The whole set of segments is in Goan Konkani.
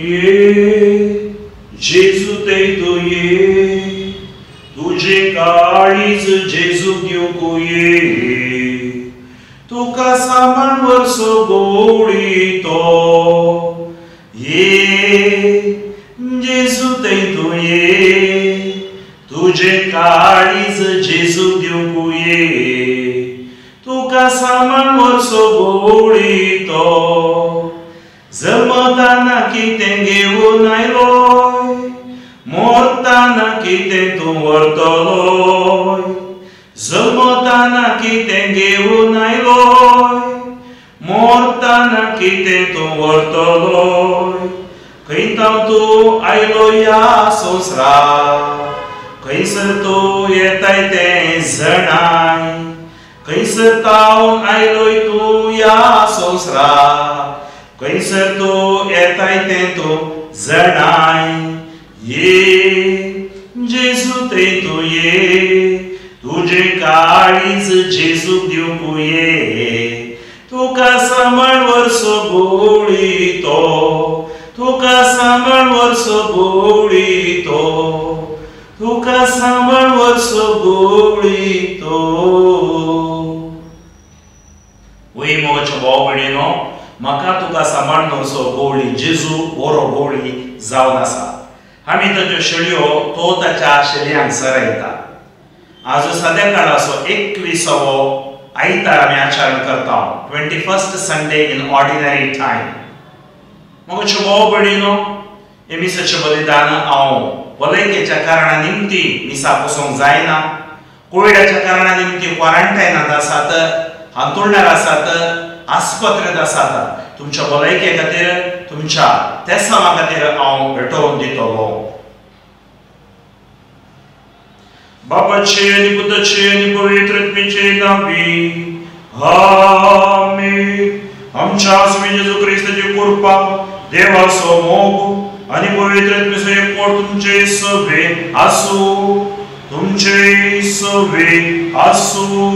ये जेजू ते तूं ये, तुजें काळीज जेजूक दिवंक ये, तुका सामान वर्सो गोळितो। ये जेजू ते तूं ये, तुजें काळीज जेजूक दिवंक ये, तुका सामान वर्सो गोळितो। जमताना कितें घेवन आयलोय, मोरताना कितें तूं व्हरतलोय, जमताना कितें घेवन आयलोय, मोरताना कितें तूं व्हरतलोय। खंयताव तूं आयलो ह्या संवसाराक, खंयसर तूं येताय तें जणाय, खंयसर तावन आयलोय तूं ह्या संवसाराक, खंयसर तूं येताय तें तूं जणाय। ये जेजू ते तूं ये, तुजें काळीज जेजूक दिवंक ये, तुका सामान वर्सो गोळितो, तुका सामान वर्सो गोळितो, तुका सामान वर्सो गोळितो। वय मोगाच्या भाव भयणीनो, म्हाका तुका सामान वर्सो गोळी जेजू बरो गोळी जावन आसा। आमी ताच्यो शेळयो तो ताच्या शेळयांक सरायता। आज सद्या काळाचो 21वो आयतार आमी आचरण करता, 21st Sunday in ordinary time. मोगाच्यो भाव भयणीनो, हे मिसाचें बलिदान हांव भलायकेच्या कारणा निमती मिसा बसोंक जायना, कोविडाच्या कारणा निमती क्वॉरंटायनांत आसात, हांतुळणार आसात, आस्पत्रेंत आसात। तुमच्या भलायके खातीर, तुमच्या तेसावा खातीर हांव भेटोवन दितलो। बापाचे आनी पुताचे आनी पवित्र आत्म्याचे नांवी आमेन। आमच्या स्वामी जेजू क्रिस्ताची कृपा, देवाचो मोग आनी पवित्र आत्म्याचो एकवट तुमचे सवे आसूं, तुमचे सवे आसूं।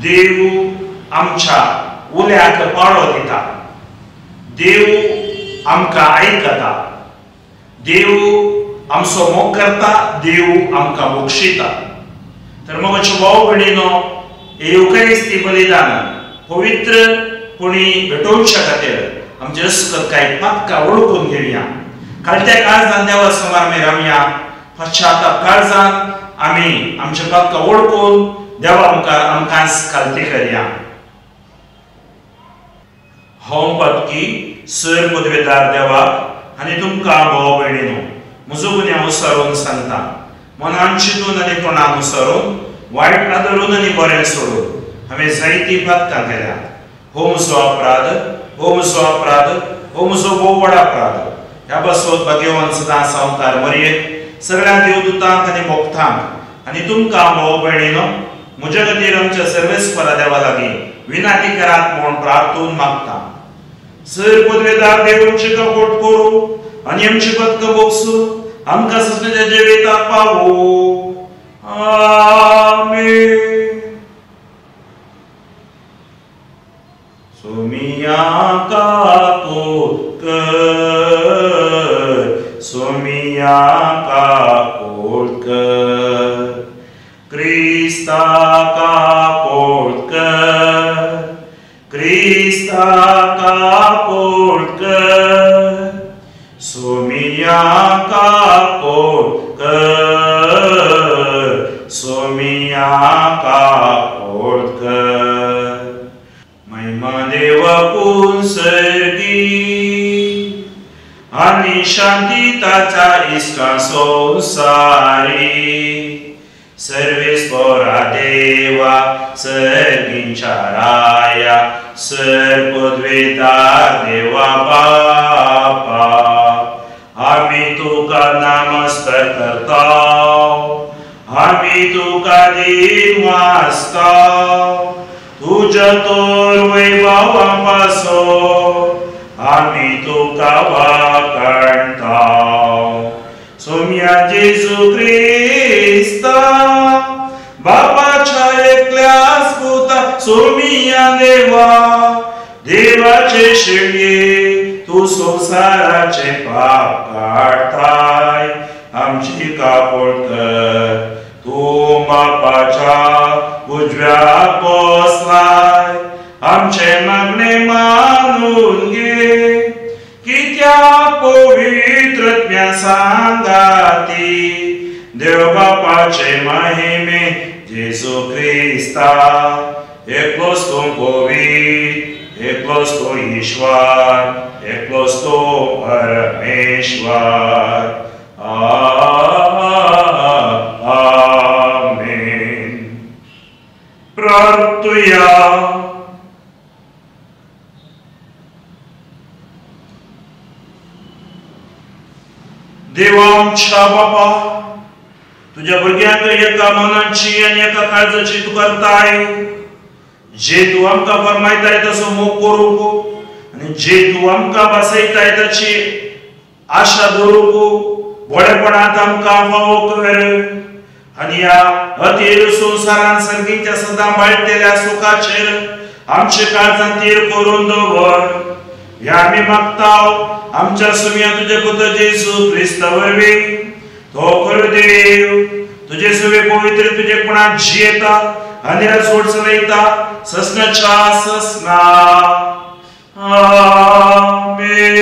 देव आमच्या उल्याक पाळो दिता, देव आमकां आयकता, देव आमचो मोग करता, देव आमकां बक्षिता। तर मोगाच्यो भाव भयणीनो, हे युखरिस्ती बलिदान पवित्र कोणी भेटोवच्या खातीर आमचे अस्कत कांय पातकां वळखून घेवया। कालत्या काळजान देवा समोर आमी रावया, पश्चाताप काळजान आमी आमचे पातकां वळखून देवा मुखार आमकां कालती करया। हांव पातकी सर पदवेदार देवाक आनी तुमकां भाव भयणीनो म्हजो गुन्यांव विसरून सांगता। मनान चिंतून आनी तोंडान विसरून, वायट आदरून आनी बरें सोडून हांवें जायतीं पातकां केल्यात। हो म्हजो अपराध, हो म्हजो अपराध, हो म्हजो भोव व्हड अपराध। ह्या पासत भाग्यवान सदां सावकार मरयेक, सगळ्या देवदूतांक आनी भक्तांक आनी तुमकां भाव भयणीनो म्हज्या खातीर आमच्या सर्वेस्परा देवा लागीं विनाती करात म्हूण प्रार्थून मागता। सर पदवेदार देव आमची काकोट करूं आनी आमची पातकां भोगसूं, आमकां सजनेच्या जिविताक पावूं। आमेन। सोमिया काकोट कर, सोमिया काकोट कर, क्रिस्ता काकोट कर, क्रिस्ता काकोट कर, सोमिया काकोट कर, सोमिया काकोट कर। महिमा देवाकून सर्गी आनी शांती ताच्या इश्टा संवसारी। सर्वेस्परा देवा सर्गींच्या राया, सर पदवेदार देवा बापा, आमी तुका नमस्कार करता, आमी तुका दिन वाचता, तुज्या तोर वैभवा पासो आमी तुका वाखाणता। सोम्या जेजू क्रिस्ता बापाच्या एकल्याच पुता, सोमिया देवा देवाचे शेळये तूं संवसाराचें पाप काडटाय, आमची कापोळ कर। तूं बापाच्या उजव्याक बसलाय, आमचें मागणें मानून घे। कित्याक पवित्र आत्म्या सांगाती देव बापाचे महिमे जेजू क्रिस्ता, एकलोच तूं पवित्र, एकलोच तूं ईश्वर, एकलोच तूं परमेश्वर। आमेन। प्रार्थुया। देवा आमच्या बापा, तुज्या भुरग्यांक एका मनाची आनी एका काळजाची तूं करताय। जे तूं आमकां फरमायताय तसो मोग करूंक आनी जे तूं आमकां बसयताय ताची आशा दवरूंक बरेपणांत आमकां फावो कर। आनी ह्या अतीर संवसारान सर्गीच्या सदां बाळटेल्या सुखाचेर आमचे काळजान तीर करून दवर। ह्या आमी मागता आमच्या सुम्या तुज्या पुता जेजू क्रिस्ता वरवीं। तो खरो देव तुजे सुवे पवित्र तुजे कोणाक जियेता आनी राजवट चलयता ससनाच्या ससना। आमेन।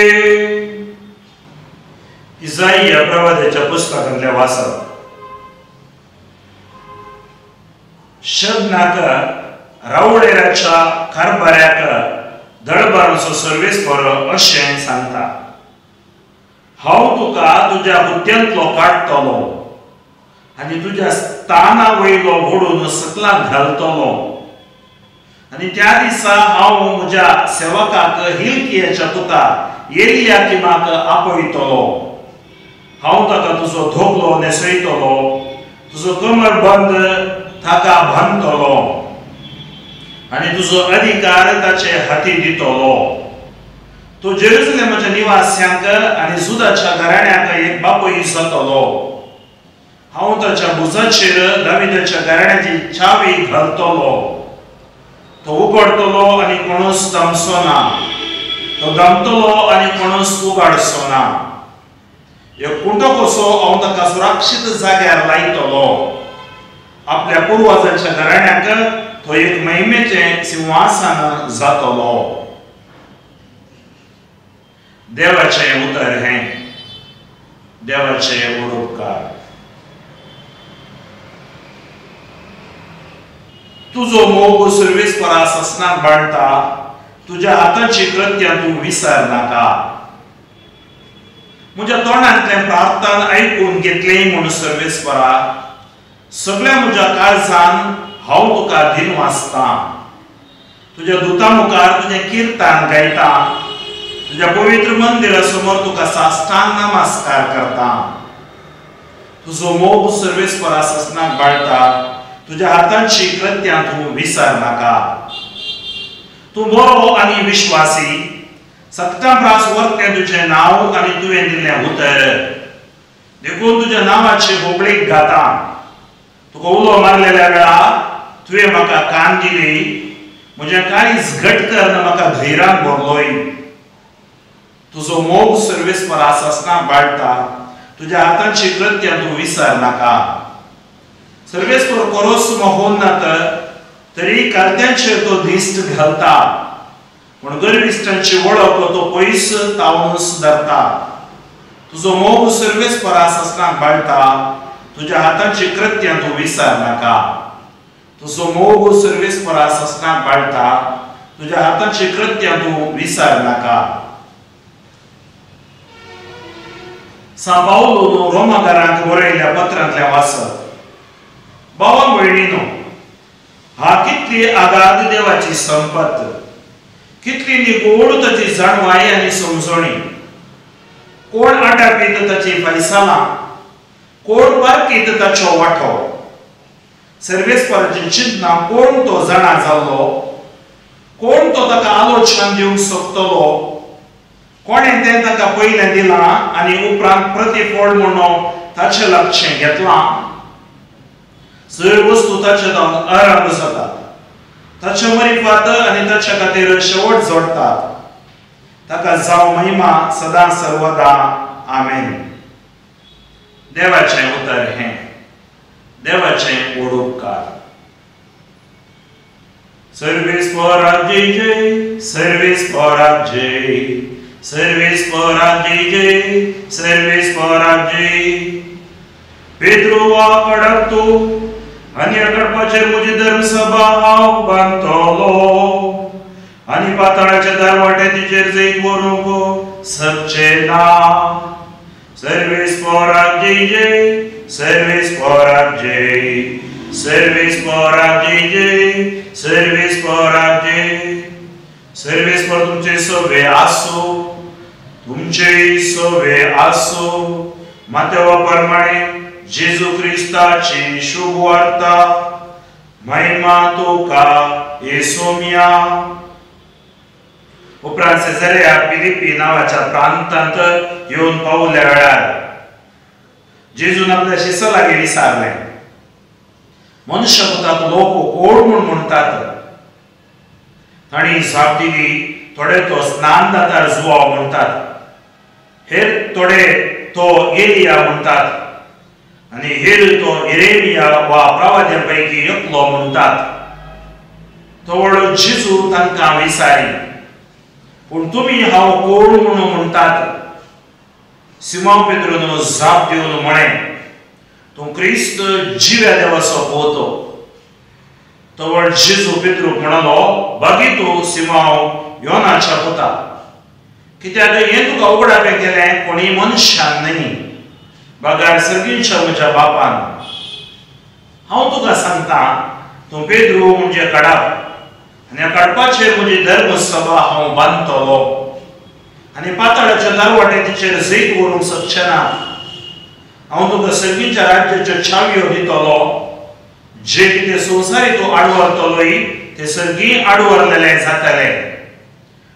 इजाईया प्रवाद्याच्या पुस्तकांतल्या वाचप। शब्नाक रावळेराच्या कारभाऱ्याक दळबाराचो सर्वेस्पर अशें सांगता, हांव तुका तुज्या हुद्द्यांतलो काडटलो आनी तुज्या स्थाना वयलो ओडून सकलाक घालतलो। आनी त्या दिसा हांव म्हज्या सेवकाक हिलकियाच्या पुता एलियाकिमाक आपयतलो। हांव ताका तुजो धोकलो न्हेसयतलो, तुजो कमरबंद ताका बांदतलो आनी तुजो अधिकार ताचे हाती दितलो। तो जेरुसलेमाच्या निवास्यांक आनी जुदाच्या घराण्याक एक बापूय जातलो। हांव ताच्या भुजाचेर दाविदाच्या घराण्याची चावी घालतलो। तो उगडतलो आनी कोणूच दामचो ना, तो दामतलो आनी कोणूच उगाडचो ना। एक कुंटो कसो हांव ताका सुरक्षीत जाग्यार लायतलो। आपल्या पुर्वजांच्या घराण्याक तो एक महिमेचें सिंहासन जातलो। देवाचें उतर हें, देवाचें उरोपकार। तुजो मोग सर्वेस्परा ससनाक बांदता, तुज्या हाताची कृत्यां तूं विसर नाका। म्हज्या तोंडांतलें प्रार्थना आयकून घेतलें म्हूण सर्वेस्परा, सगळ्या म्हज्या काळजान हांव तुका दिनवासतां। तुज्या दुता मुखार तुजें किर्तन गायता, तुज्या पवित्र मंदिरा समोर तुका साष्टांग नमस्कार करता। तुजो मोग सर्वेस्परा ससनाक बाळटा, तुज्या हातांची कृत्यां तूं विसर नाका। तूं बरो आनी विश्वासी, सत्तां प्रास वरतें तुजें नांव आनी तुवें दिल्लें उतर, देखून तुज्या नांवाची होबळीक गाता। तुका उलो मारलेल्या वेळा तुवें म्हाका कान दिली, म्हजें काळीज घट करून म्हाका धैर्यान भरलोय। तुजो मोग सर्वेस्परा ससनाक बाळटा, तुज्या हातांची कृत्यां तूं विसर नाका। सर्वेस्पर कोरोस महोन्नत तरी कालत्यांचेर तो दिश्ट घालता, पूण गर्विश्टांची वळख तो पयस तावनूच धरता। तुजो मोग सर्वेस्परा ससनाक बाळटा, तुज्या हातांची कृत्यां तूं विसर नाका। तुजो मोग सर्वेस्परा ससनाक बाळटा, तुज्या हातांची कृत्यां तूं विसर नाका। सां पावलोन रोमाकारांक बरयल्ल्या पत्रांतलें वाचप। भावा भयणीनो, हा कितली आगाध देवाची संपत, कितली निगूढ ताची जाणवाय आनी समजणी। कोण आटापीत ताची फैसलां, कोण पारखीत ताचो वांटो। सर्वेस्पराची चिंतना कोण तो जाणा जाल्लो, कोण तो ताका आलोचना दिवंक शकतलो। कोणें तें ताका पयलें दिलां आनी उपरांत प्रतिफळ म्हणून ताचें लागचें घेतलां। सगळ्यो वस्तू ताचे जावन आरंभ जातात, ताचे मरिफात आनी ताच्या खातीर शेवट जोडटात। ताका जावं महिमा सदां सर्वदा. आमेन. देवाचें उतर हें देवाचें ओडोपकार. सर्वेस्परा जय जय, सर्वेस्परा जय, सर्वेस्परा जय जय, सर्वेस्परा जय. पेद्रू कडक तूं आनी ह्या कडपाचेर म्हजी धर्मसभा हांव बांदतलो आनी पाताळाच्या दारवाटे तिचेर जैत व्हरूंक सकचें ना. सर्वेस्परा जय जय, सर्वेस्परा जय, सर्वेस्परा जय जय, सर्वेस्परा जय. सर्वेस्पर तुमचे सवे आसो, तुमचे सवे आसो. मातेवा प्रमाणे जेजू क्रिस्ताची शुभ वार्ता. महिमा तुका येसोमिया. उपरांत सेझरिया फिलिप्पी नांवाच्या प्रांतांत येवन पावल्या वेळार जेजून आपल्या शिसां लागीं विचारलें, मनुष्यपुताक लोक कोण म्हूण म्हणटात? तांणी जाप दिली, थोडे तो स्नानदातार जुवाव म्हणटात, हेर थोडे तो एलिया म्हणटात आनी हेर तो इरेमिया वा प्रवाद्या पैकी एकलो म्हणटात. तवळ जेजू तांकां विचारी, पूण तुमी हांव कोण म्हणून म्हणटात? सिमांव पेद्रून जाप दिवन म्हळें, तूं क्रिस्त जिव्या देवाचो पूत. तवळ जेजू पेद्रूक म्हणालो, बागी तूं सिमांव योनाच्या पुता, कित्याक हें तुका उगडापें केलें कोणी मनशान न्हय, बगार सर्गींच्या म्हज्या बापान. हांव तुका सांगता, तूं पेद्रू म्हणजे कडप आनी ह्या कडपाचेर म्हजी धर्मसभा हांव बांदतलो आनी पाताळाच्या दारवाटे तिचेर जैत व्हरूंक सकचें ना. हांव तुका सर्गींच्या राज्याच्यो चावयो दितलो. जे कितें संवसारी तूं आडवरतलोय तें सर्गी आडवरलेलें जातलें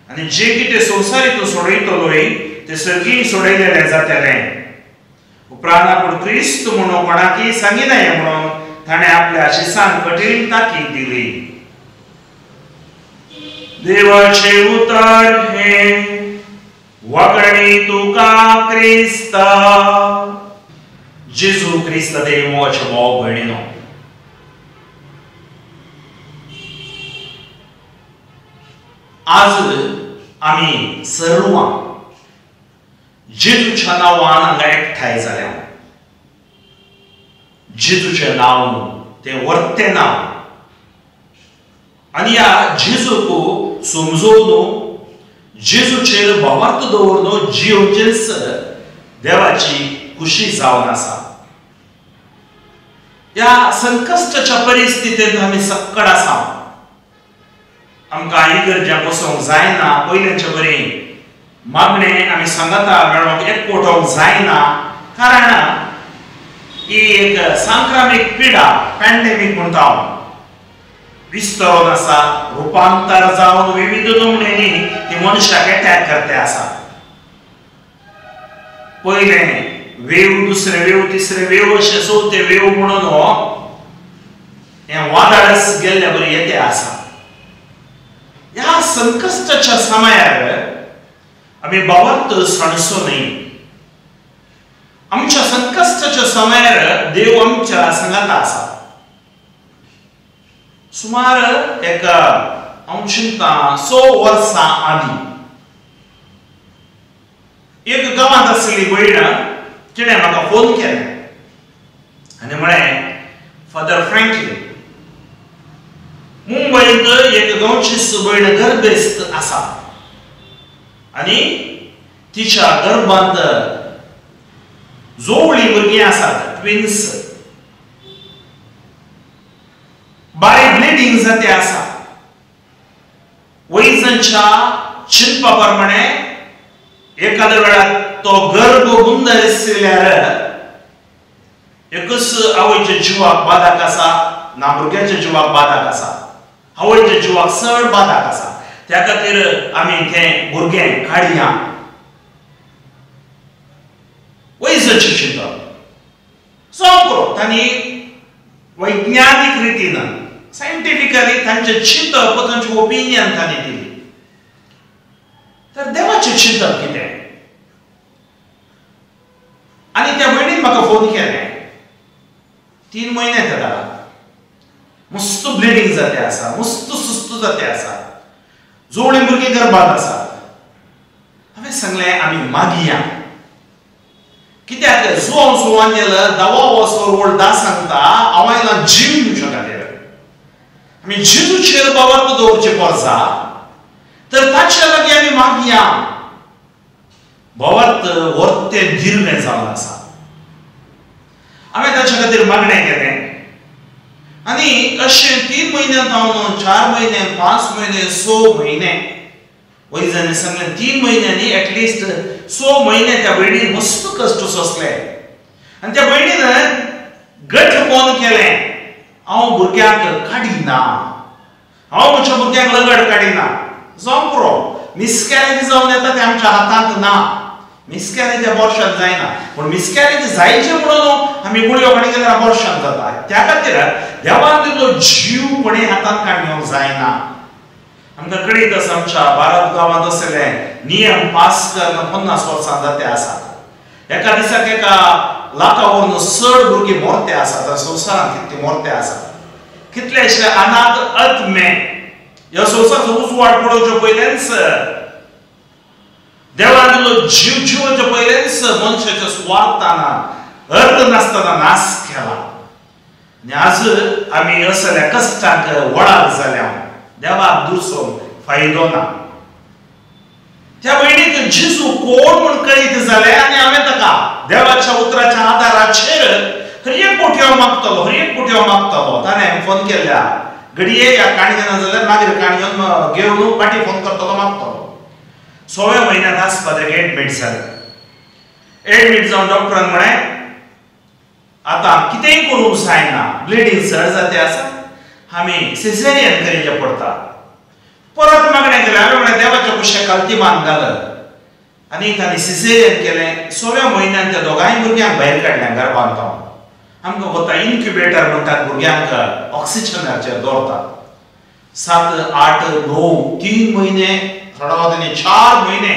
आनी जे कितें संवसारी तूं सोडयतलोय तें सर्गी सोडयलेलें जातलें. उपरांत आपूण क्रिस्त म्हणून कोणाकय सांगिनाय म्हणून ताणें आपल्या शिसांक कठीण ताकीद दिली. देवाचें उतर हें. वाकणी तुका क्रिस्ता. जेजू क्रिस्त देव मोगाचे भाव भयणीनो, आज आमी सर्वां जेजूच्या नांवान हांगा एकठांय जाल्या. जेजूचें नांव तें वर्तें नांव आनी ह्या जेजूक समजोवन जेजूचेर भावार्थ दवरून जियोवचेंच देवाची खुशी जावन आसा. ह्या संकश्टाच्या परिस्थितींत आमी सक्कड आसा. आमकां इगर्ज्यां बसोवंक जायना, पयल्याच्या बरी मागणें आमी सांगाता मेळोवंक एकवटोवंक जायना, कारण ही एक संक्रामीक पिडा, पॅन्डेमीक म्हणटा हांव, विस्तरून आसा, रुपांतर जावन विविध नमुन्यांनी ती मनशाक एटॅक करते आसा. पयलें वेव, दुसरें वेव, तिसरें वेव, अशें चवथें वेव म्हणून हो हें वादळच गेल्ल्या बरी येते आसा. ह्या संकश्टाच्या समयार आमी भावार्थ सांडचो न्हय. आमच्या संकश्टाच्या समयार देव आमच्या सांगाता आसा. सुमार एक हांव चिंता 6 वर्सां आदीं एक गांवांत आसली भयण, तिणें म्हाका फोन केलें आनी म्हळें, फादर फ्रँकलीन, मुंबयंत एक गांवची भयण गर्भेस्त आसा आनी तिच्या गर्भांत जोवळी भुरगीं आसात, ट्विन्स. बारीक ब्लिडींग जाते आसा. वैजांच्या चिंतपा प्रमाणे एखाद्या वेळार तो गर्भ बंद आसल्यार एकच आवयच्या जिवाक बाधक आसा ना भुरग्याच्या जिवाक बाधक आसा, आवयच्या जिवाक चड बाधक आसा. त्या खातीर आमी तें भुरगें काडया. वैजाचें चिंतप जावं पुरो, तांणी वैज्ञानीक रितीन सायंटिफिकली तांचें चिंतप, तांचें ओपिनियन तांणी दिली. तर देवाचें चिंतप कितें? आनी त्या भयणीन म्हाका फोन केलें. 3 म्हयने जाता, मस्त ब्लिडींग जाते आसा, मस्त सुस्त जाते आसा, जोवळी भुरगीं गर्भात आसा. हांवें सांगलें आमी मागया, कित्याक जुआंव सुवान दवा वचोर वळदा सांगता हांव आयला जीव दिवच्या खातीर. आमी जेजूचेर बाबाक दवरचे पोरसा तर ताचे लागीं आमी मागया. भावार्थ वर्ते दिर्वें जावन आसा. हांवें ताच्या खातीर मागणें केलें आनी अशें 3 म्हयन्यांत हांव 4 म्हयने 5 म्हयने 6 म्हयने वैजांनी सांगलें 3 म्हयन्यांनी एटलिस्ट 6 म्हयने त्या भयणीन मस्त कश्ट सोंसले. आनी त्या भयणीन गट फोन केलें, हांव भुरग्यांक काडिना, हांव म्हज्या भुरग्यांक लगड काडिना, जावं पुरो. मिसकॅरेज जावन येता तें आमच्या हातांत ना, मिसकॅरेज अबॉर्शन जायना, पूण मिसकॅरेज जायचें म्हणून आमी गुळयो काडी गेल्यार अबॉर्शन जाता. त्या खातीर देवान दिल्लो जीव कोणी हातांत काडूंक जायना. आमकां कळीत आसा आमच्या भारत गांवांत असले नियम पास करून 50 वर्सां जाते आसात. एका दिसाक एका लाखावरून चड भुरगीं मोरते आसात, संवसारांत कितले मोरते आसात, कितलेशे अनाथ आत्मे ह्या संवसाराचो उजवाड पडोवचे पयलेंच देवान दिल्लो जीव जिवोवचे पयलेंच मनशाच्या सुवार्थान अर्थ नासतना नाश केला. आनी आज आमी असल्या कश्टांक वळाक जाल्या, देवाक दुसरो फायदो ना. त्या भयणीक जेजू कोण म्हूण कळीत जालें आनी हांवें ताका देवाच्या उतराच्या आदाराचेर हर एक कोटी हांव मागतलो, हर एक कोटी हांव मागतलो. ताणें फोन केल्या, घडये ह्या काणी घेना जाल्यार मागीर काणी घेवन घेवन फाटीं फोन करतलो, मागतलो. 6व्या म्हयन्यांत आस्पत्रेक एडमीट जालें. एडमीट जावन डॉक्टरान म्हळें आतां कितेंय करूंक जायना, ब्लिडींग चड जाते आसा, आमी सिझेरियन करीचें पडटा. परत मागणें केलें, हांवें म्हळें देवाच्या कुशेक कालती मान घाल आनी तांणी सिझेरियन केलें. 6व्या म्हयन्यान त्या दोगांय भुरग्यांक भायर काडल्या गर्भांत. आमकां वता इन्क्युबेटर म्हणटात, भुरग्यांक ऑक्सिजनाचेर दवरतात. 7, 8, 9, 3 म्हयने, थोडा 4 म्हयने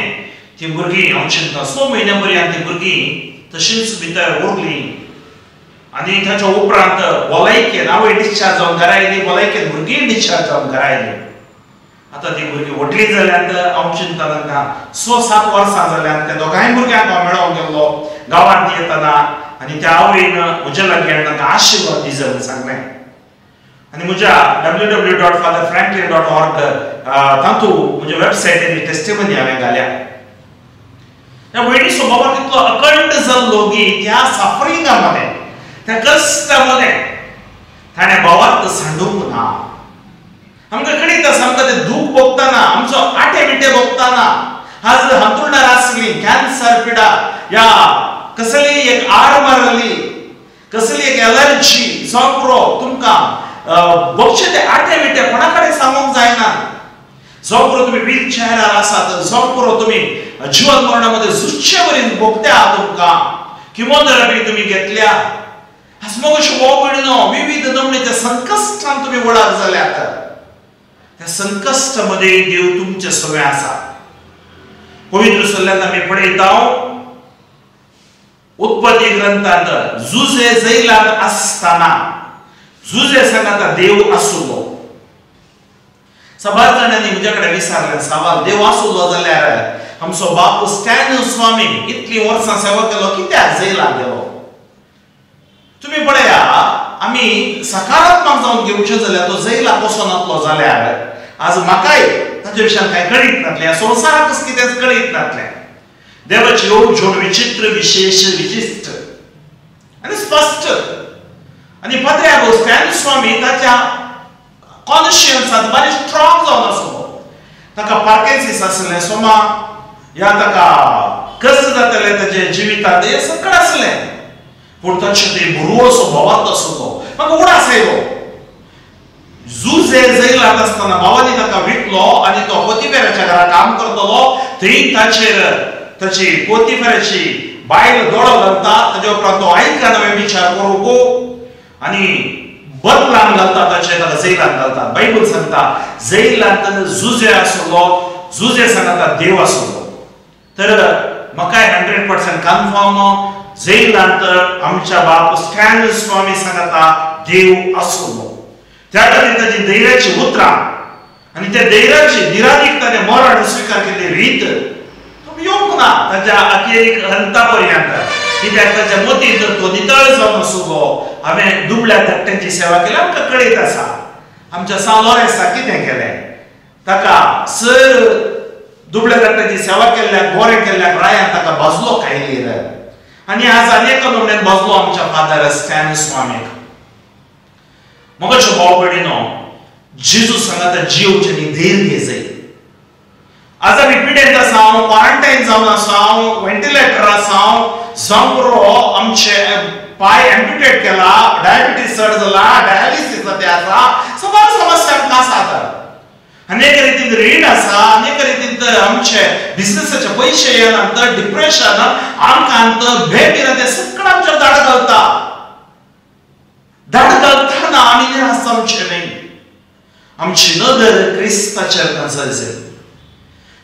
ती भुरगीं, हांव चिंता 6 म्हयन्या पर्यंत ती भुरगीं तशींच भितर उरलीं. आनी ताच्या उपरांत भलायकेन आवय डिस्चार्ज जावन घरा आयली, भलायकेन भुरगीं डिस्चार्ज जावन घरा आयलीं. आतां ती भुरगीं व्हडलीं जाल्यात, हांव चिंता तांकां 6-7 वर्सां जाल्यात. त्या दोगांय भुरग्यांक हांव मेळोंक गेल्लो गांवांत येतना आनी त्या आवयन म्हज्या लागीं तांकां आशिर्वाद दी जावन सांगलें. आनी म्हज्या www.fatherfranklin.org तातूंत म्हज्या वेबसायटीर टेस्टिमनी हांवें घाल्या. त्या भयणीचो बाबा तितलो अखंड जाल्लो की त्या सफरिंगा मध्ये, त्या कश्टामध्ये ताणें भावार्थ सांडूंक ना. आमकां कळीत आसा, आमकां तें दूख भोगतना, आमचो आटे बिटे भोगतना, आज हांतुळणार आसली कॅन्सर पिडा या कसली एक आर मारली, कसली एक एलर्जी जावं पुरो, तुमकां भोगचे ते आटे बिटे कोणा कडेन सांगूंक जायना. जावं पुरो तुमी व्हील चेअरार आसात, जावं पुरो तुमी जिवन मरणामध्ये झुजचे वरी भोगत्या, तुमकां किमोथेरपी तुमी घेतल्या, आज मग अशें हो भयणीनो विविध नमणेच्या संकश्टान तुमी वळाक जाल्यात. त्या संकश्टामध्ये देव तुमचे सगळे आसा. पवित्र सल्ल्यात आमी पळयता उत्पत्ती ग्रंथात जुजे जैलांत आसतना जुजे सांगता देव आसुल्लो. सबार जाणांनी म्हज्या कडेन विचारलें सवाल, देव आसुल्लो जाल्यार आमचो बापू स्टॅन स्वामी इतलीं वर्सां सेवा केलो, कित्याक जैलांत गेलो? तुमी पळया, आमी सकारात्मक जावन घेवचें जाल्यार तो जैलाक वचोन नातलो जाल्यार आज म्हाकाय ताचे विशयान कांय कळीत नातलें, संवसाराकच कितेंच कळीत नातलें. देवाची येवजण विचित्र, विशेष, विशिश्ट आनी स्पश्ट. आनी पाद्रे स्टॅन स्वामी ताच्या कॉन्शियन्सांत बारी स्ट्रॉंग जावन आसलो. ताका पार्किन्सन्स आसलें, सोमा या ताका कश्ट जाताले ताच्या जिवितांत, हें सगळें आसलें, पूण ताचें ते भुरवसो भावार्थ आसलो. म्हाका उडास आयलो, जुजे जैलांत आसतना भावांनी ताका विकलो आनी तो पोतिफेराच्या घरा काम करतलो. थंय ताचेर ताची पोतिफेराची बायल दोळो घालता. ताच्या उपरांत तो आयकना हांवें विचार करूंक आनी बदलान घालता ताचे, ताका जैलांत घालता. बायबल सांगता जैलांत जुजे आसलो, जुजे सांगता देव आसलो. तर म्हाका 100% कन्फर्म जेलांत आमच्या बाप स्टॅन स्वामी सांगता देव आसलो. त्या खातीर ताची धैर्याची उतरां आनी त्या धैर्याची निरादीक ताणें मरण स्विकार केल्ली रीत तो येवंक ना ताच्या अखेरीक हंता पर्यंत. कित्याक ताच्या मतींत तो नितळ जावन आसलो. हांवें दुबळ्या धाकट्यांची सेवा केली आमकां कळीत आसा. आमच्या सांव लॉरेन्साक कितें केलें, ताका सर दुबळ्या धाकट्यांची सेवा केल्ल्याक बरें केल्ल्याक रायान ताका भाजलो कायलीर. आनी आज आनी एका नमण्यान भाजलो आमच्या फादर स्टॅन स्वामीक. मगोच्यो भाव भयणीनो, जेजू सांगाता जियोवचें आनी धैर्य घेवचें. आज आमी पिडेंत आसा, क्वॉरंटायन जावन आसा, व्हेंटिलेटर आसा, जावं पुरो आमचे पांय एम्प्युटेट केला, डायबिटीज चड जाला, डायलिसीस ते आसा, सगळ्यो समस्या आमकां आसात. अनेक रितीन रीण आसा, अनेक रितीन आमचे बिझनेसाचे पयशे येनात, डिप्रेशन आमकां भेट ते सगळें आमचेर धाड घालता. धाड घालतना आमी निराश जावचें न्हय. आमची नदर क्रिस्ताचेर कंसय,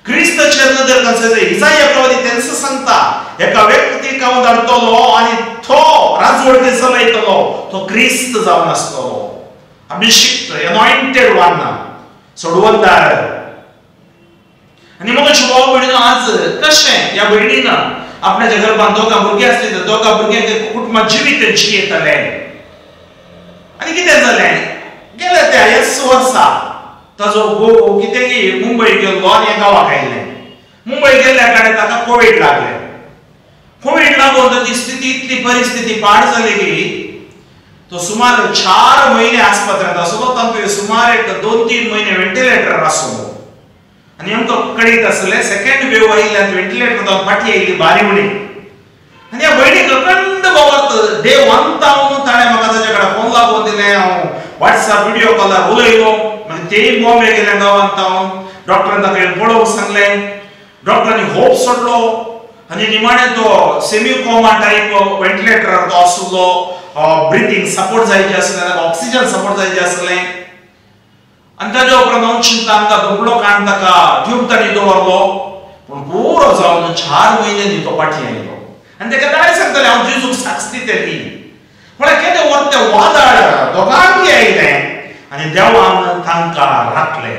क्रिस्ताचेर नदर कंसय. इजाया प्रवादी तेंच सांगता, एका व्यक्तीक हांव धाडटलो आनी तो राजवडके चलयतलो, तो क्रिस्त जावन आसतलो, अभिषिक्त, एनॉयंटेड वन, सोडवणदार. आनी मग भाव भयणीनो, आज कशें ह्या भयणीन आपल्याच्या गर्भान दोगां भुरगीं आसली तर दोगां भुरग्यांक कुटुंबात जिवीत जियेतलें. आनी कितें जालें, गेले त्या एस वर्सा ताजो घोव कितें मुंबय गेल्लो आनी गांवाक आयलें. मुंबय गेल्ल्या कडेन ताका कोवीड लागलें. कोवीड लागून ताची स्थिती इतली परिस्थिती पाड जाली की तो सुमार 4 म्हयने आस्पत्र्यांत आसलो. तांकां सुमार एक 2-3 म्हयने व्हेंटिलेटर आसलो. आनी आमकां कळीत आसलें सेकंड वेव आयिल्ल्यान व्हेंटिलेटर जावन फाटी आयिल्ली बारी उणी. आनी ह्या भयणीक अखंड बाबत डे 1 तावन ताणें म्हाका ताच्या कडेन फोन लागोवन दिलें. हांव व्हॉट्सएप व्हिडियो कॉलार उलयलो. मागीर तेय बॉम्बे गेले गांवांत तावन. डॉक्टरान ताका येवन पळोवंक सांगलें. डॉक्टरांनी होप सोडलो आनी निमाणें तो सेमी कोमा टायप व्हेंटिलेटरार तो आसलो. ब्रिथींग सपोर्ट जायचे आसलें, ताका ऑक्सिजन सपोर्ट जायचे आसलें. आनी ताज्या उपरांत हांव चिंता आमकां दुबळो काण ताका ट्यूब ताणी दवरलो. पूण पुरो जावन 4 म्हयन्यांनी तो फाटीं आयलो. आनी ताका ताणें सांगतालें हांव जेजूक साक्ष दितली. म्हळ्यार केदें व्हड तें वादळ दोगांकय आयलें आनी देवान तांकां राखलें.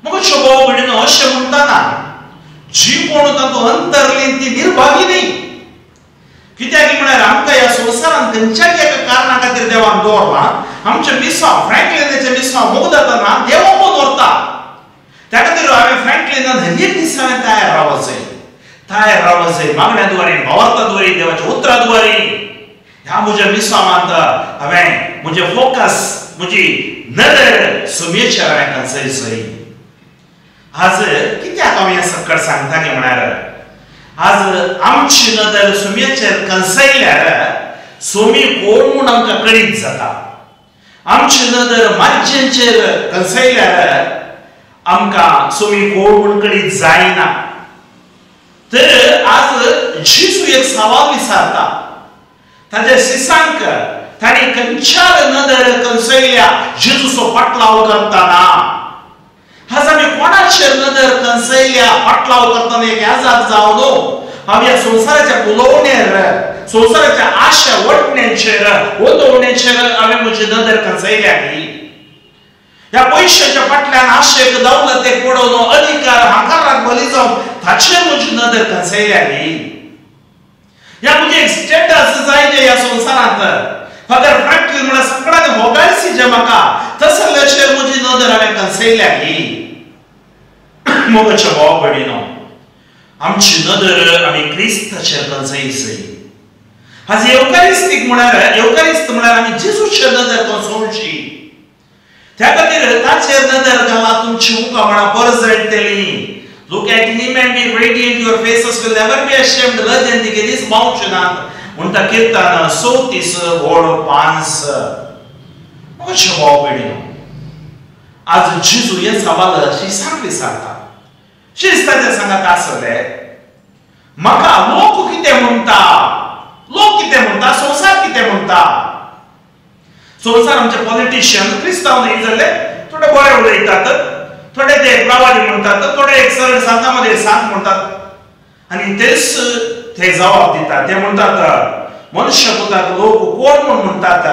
मग भाव भयणीनो, अशें म्हणटना जी कोण तातूंत अंतरली ती निर्भागी न्ही. कित्याक म्हळ्यार आमकां ह्या संवसारांत खंयच्याय एका कारणा खातीर देवान दवरला. आमचें मिसांव फ्रँकलिनाचें मिसांव मोगदातना देवा पण व्हरता. त्या खातीर हांवें फ्रँकलिनान हर एक दीस हांवें तयार रावप जाय, तयार रावप जाय मागण्या द्वारे, भावार्था द्वारे, देवाच्या उतरा द्वारे. ह्या म्हज्या मिसांवांत हांवें म्हजें फोकस, म्हजी नदर सुमेचेर हांवें कंसय जाय. आज कित्याक हांव हें सकट सांगता न्ही म्हळ्यार आज आमची नदर सुम्याचेर कंसयल्यार सुमी कोण म्हूण आमकां कळीत जाता. आमची नदर माज्जेचेर कंसयल्यार आमकां सुमी कोण म्हूण कळीत जायना. तर आज जेजू एक सवाल विचारता ताच्या शिसांक, तांणी खंयच्यार नदर कंसयल्या जेजूचो पाटलाव करतना. आज आमी कोणाचेर नदर कंसयल्या पाटलाव करतना एक याजाद जावन हांव ह्या संवसाराच्या उलोवण्यार, संवसाराच्या आशा वटण्याचेर, वदोवण्याचेर हांवें म्हजी नदर कंसयल्या. ह्या पयशाच्या फाटल्यान आशेक दौलतेक पडोवन अधिकार हांकाराक बली जावन ताचेर म्हजी नदर कंसयल्या. ह्या म्हजें एक स्टेटस जाय जें ह्या संवसारांत. फादर फ्रँकलीन म्हळ्यार सगळ्यांनी होगाळसी जें म्हाका तसल्याचेर म्हजी नदर हांवें कंसयल्या. मोगाच्या भाव भयणीनो, आमची नदर आमी क्रिस्ताचेर कंसयची. आज येवकारिस्तीक म्हळ्यार, येवकारिस्त म्हळ्यार आमी जेजूचेर नदर कंसोवची. त्या खातीर ताचेर नदर घाला तुमची मुखां म्हळ्यार परजळटली. Look at him and be radiant, your faces will never be ashamed. लजेन ती केदीच मावचे नात. म्हणटा किर्तन 34:5. मोगाच्या भाव भयणीनो, आज जेजू हें सवाल शिसांक विचारता. शीस ताच्या सांगात आसले म्हाका लोक कितें म्हणटा, लोक कितें म्हणटा, संवसार कितें म्हणटा. संवसार आमचे पॉलिटिशियन क्रिस्तांव न्ही जाल्यार थोडे बरे उलयतात, थोडे ते प्रवादी म्हणटात, थोडे एक सरळ सांतामध्ये सांत म्हणटात आनी तेच ते जबाब दितात. ते म्हणटात मनुष्य पुताक लोक कोण म्हूण म्हणटात?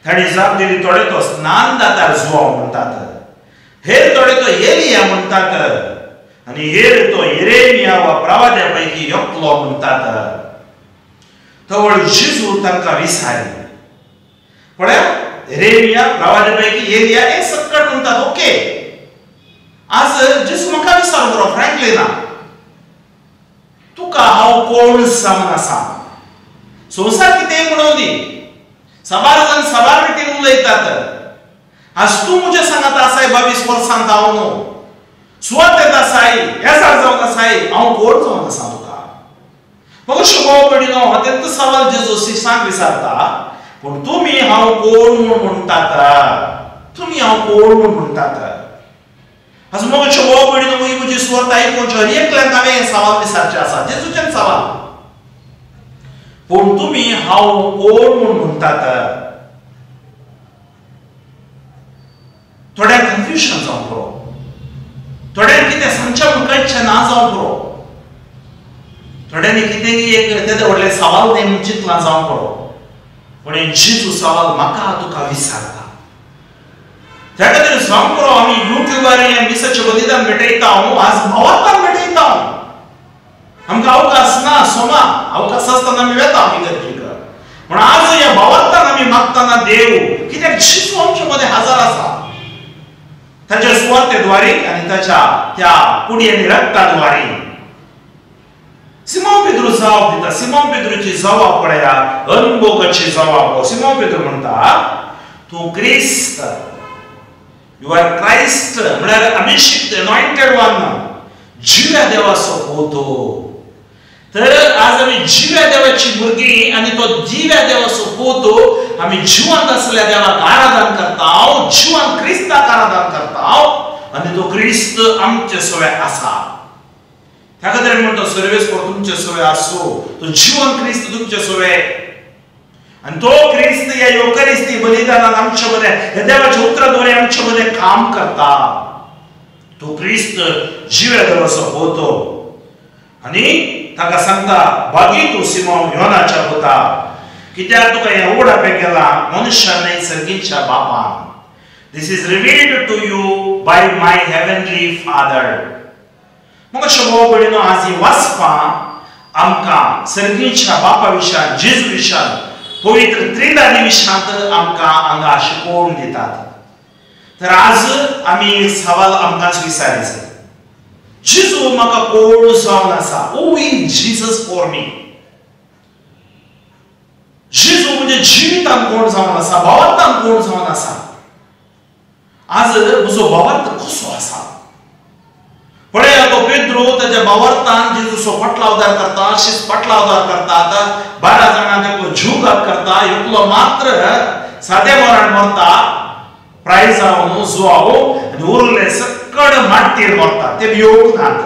तांणी जाप दिली, थोडे तो स्नान दातार जुवांव म्हणटात, हेर थोडे तो एलिया म्हणटात आनी हेर तो येरेमिया वा प्रवाद्या पैकी एकलो म्हणटात. तवळ जेजू तांकां विचारी. पळया, येरेमिया प्रवाद्या पैकी एलिया हे सक्कड म्हणटात. ओके, आज जेजू म्हाका विचार बरो फ्रँकली ना, तुका हांव कोण जावन आसा? संवसार कितेंय म्हणूं दी, साबार जाण साबार रितीन उलयतात. आज तूं म्हज्या सांगात आसाय 22 वर्सांत हांव न्हू, सुवातेंत आसाय, येसार जावन आसाय, हांव कोण जावन आसा तुका? म्हाका भाव भयणीनो, अत्यंत सवाल जेजू शिश्यांक विचारता, पूण तुमी हांव कोण म्हूण म्हणटात? तुमी हांव कोण म्हूण म्हणटात? आज म्हाका भाव भयणीनो, ही म्हजी सुवात आयकुवची हर एकल्याक हांवें हें सवाल विचारचें आसा, जेजूचें सवाल. पूण तुमी हांव कोण म्हूण म्हणटात? थोड्यांक कन्फ्युजन जावंक पुरो, थोड्यांक कितें सांगचें म्हूण कळचें ना जावंक पुरो, थोड्यांनी कितें एक तेदें व्हडलें सवाल न्हय म्हूण चिंतलां जावंक पुरो. पूण हें जेजू सवाल म्हाका तुका विचारता. त्या खातीर जावंक पुरो आमी युट्यूबार हें मिसाचें बलिदान भेटयता, आज भावार्थान भेटयता. आमकां अवकाश ना, सोमा अवकाश आसतना आमी वेता आमी गरजेक, पूण आज ह्या भावार्थान आमी मागतना देव, कित्याक जेजू आमचे मदें हजर आसा ताच्या सुवार्तेद्वारे आनी ताच्या त्या कुडी आनी रक्ताद्वारे. सिमांव पेद्रू जबाब दिता. सिमांव पेद्रूची जबाब पळया, अनभोगाची जबाब. सिमांव पेद्रू म्हणटा, तूं क्रिस्त, you R Christ, म्हळ्यार अभिषिक्त, एनॉयंटेड वन, जिव्या देवाचो पूत. तर आज आमी जिव्या देवाची भुरगीं आनी तो जिव्या देवाचो पूत आमी जिवंत आसल्या देवाक आराधन करता, जिवंत क्रिस्ताक आराधन करता आनी तो क्रिस्त आमचे सवे आसा. त्या खातीर म्हणटा सर्वेस्पर तुमचे सवे आसूं, तो जिवंत क्रिस्त तुमचे सवे आनी तो क्रिस्त ह्या योकरिस्ती बलिदानान आमचे मदें, ह्या देवाच्या उतराद्वारे आमचे मदें काम करता. तो क्रिस्त जिव्या देवाचो पूत आनी ताका सांगता, भागी तूं सिमांव योनाच्या पुता, कित्याक तुका हें उगडापें केलां मनशान न्हय सर्गीच्या बापान. This is revealed to you by my heavenly father. म्हाका भाव भयणीनो, आज ही वाचपां आमकां सर्गीच्या बापा विशयान, जेजू विशयान, पवित्र त्रिदानी विशयांत आमकां हांगा शिकोवन दितात. तर आज आमी सवाल आमकांच विचारायचो, जेजू म्हाका कोण जावन आसा? Who is Jesus for me? जेजू म्हणजे जिवितान कोण जावन आसा, भावार्थान कोण जावन आसा? आज म्हजो भावार्थ कसो आसा? पळया, तो पेद्रू ताच्या भावार्थान जेजूचो फाटलावदार करता, शीस फाटलावदार करता. आतां 12 जाणांक एकलो जीवघात करता, एकलो मात्र सादे मरण मरता, प्रायज जावन जुवाव, आनी उरले सक्कड माट्टीर मरता, ते भियोवंक नात.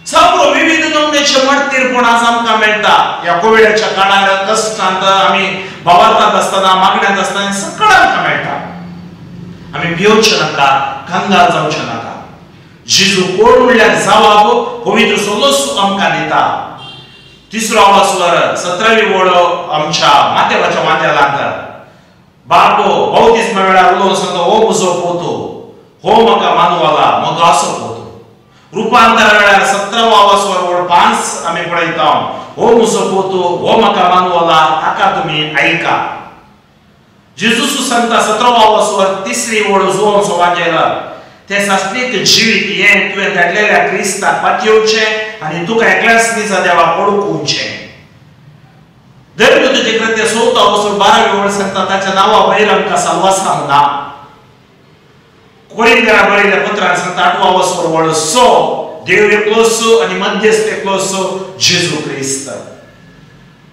सामको विविध नमुन्याचे माट्टीरपण आज आमकां मेळटा. ह्या कोविडाच्या काळार कश्टांत आमी भावार्थांत आसतना, मागण्यांत आसतना सक्कड आमकां मेळटा. आमी भियोवचें नाका, कंगाल जावचें नाका. जेजू कोण म्हणल्यार जबाब पवित्र सोलोस आमकां दिता. तिसरो आवाजवर 17वी वळ आमच्या मातेवाच्या वांद्यालांत बापो बावतिस्मा वेळार उलोवन सांगता, हो म्हजो पूत, हो म्हाका मानवला, म्हजो असो पूत. रुपांतरा वेळार 17वो आवाजवर वळ 5 आमी पळयता, हो म्हजो पूत, हो म्हाका मानवला, ताका तुमी आयका. जेजूस सांगता 17वो आवाजवर 3री वळ जुवांचो वांजेला, तें सासणीक जिवीत हें तुवें धाडलेल्या क्रिस्ताक पातयेवचें आनी तुका एकल्याच दिसा देवाक ओळखुचें. धर्मदूताचें कृत्य 4 वसून 12वी वळ सांगता, ताच्या नांवा वयर आमकां साल्वासांव ना. कोरिंथरा बरयल्ल्या पत्रान सांगता 8 वसून वळ 6, देव एकलोच आनी मध्यस्थ एकलोच, जेजू क्रिस्त.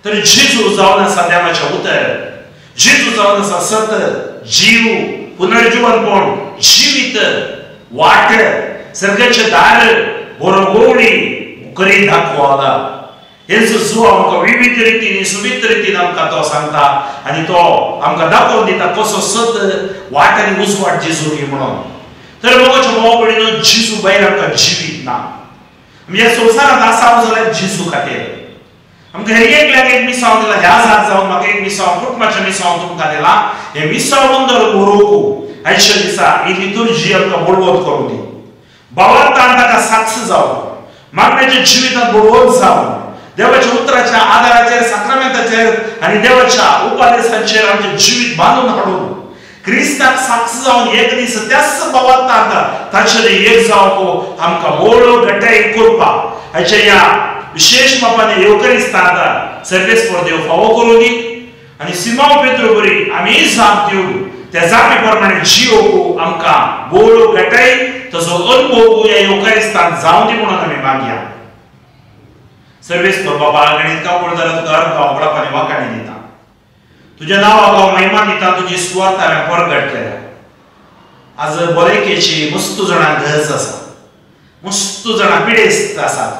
तर जेजू जावन आसा देवाचें उतर, जेजू जावन आसा सत, जीव, पुनर्जीवनपण, जिवीत, वाट, सर्गाचें दार, बरो गोवणी करीत दाखोवला. हेचो जुवा आमकां विविध रितीन, सुबीत रितीन आमकां तो सांगता आनी तो आमकां दाखोवन दिता कसो सत, वाट आनी उजवाट जेजू म्हणून. तर मोगाच्या भावा भयणीनो जेजू भायर आमकां जिवीत ना. म्हणजे संवसारांत आसा जाल्यार जेजू खातीर आमकां हर एकल्याक एक मिसांव दिला. ह्या जात जावन म्हाका एक मिसांव, कुटुंबाचें मिसांव तुमकां दिला. हें मिसांव बंदर उरोवंक आयच्या दिसा ही लितुर्जी आमकां बळवंत करूं दी. भावार्थान ताका साक्ष जावन मागण्याच्या जिवितांत बळवंत जावन देवाच्या उतराच्या आदाराचेर, साक्रामेंताचेर आनी देवाच्या उपदेशांचेर आमचें जिवीत बांदून हाडून क्रिस्ताक साक्ष जावन एक दीस त्याच भावार्थान ताचेर एक जावंक आमकां बोळो घटाय करपाक हाच्या ह्या विशेश मापाने येवकरिस्तांत सर्वेस्पर देव फावो करूं दी. आनी सिमांव पेत्रू बरी आमी जाप दिवन त्या जापे प्रमाणे जियोवंक आमकां बोळो घटाय तसो अनुभव ह्या येवकरिस्तांत जावं दी म्हणून आमी मागया. सर्वेस्पर बाबा गणित कावळदारा तुका अर्घ होगडाप आनी वाखाणी दिता. तुज्या नांवाक हांव महिमा दिता. तुजी सुवात हांवें परगट केल्या. आज भलायकेची मस्त जाणांक गरज आसा, मस्त जाणां पिडेस्त आसात,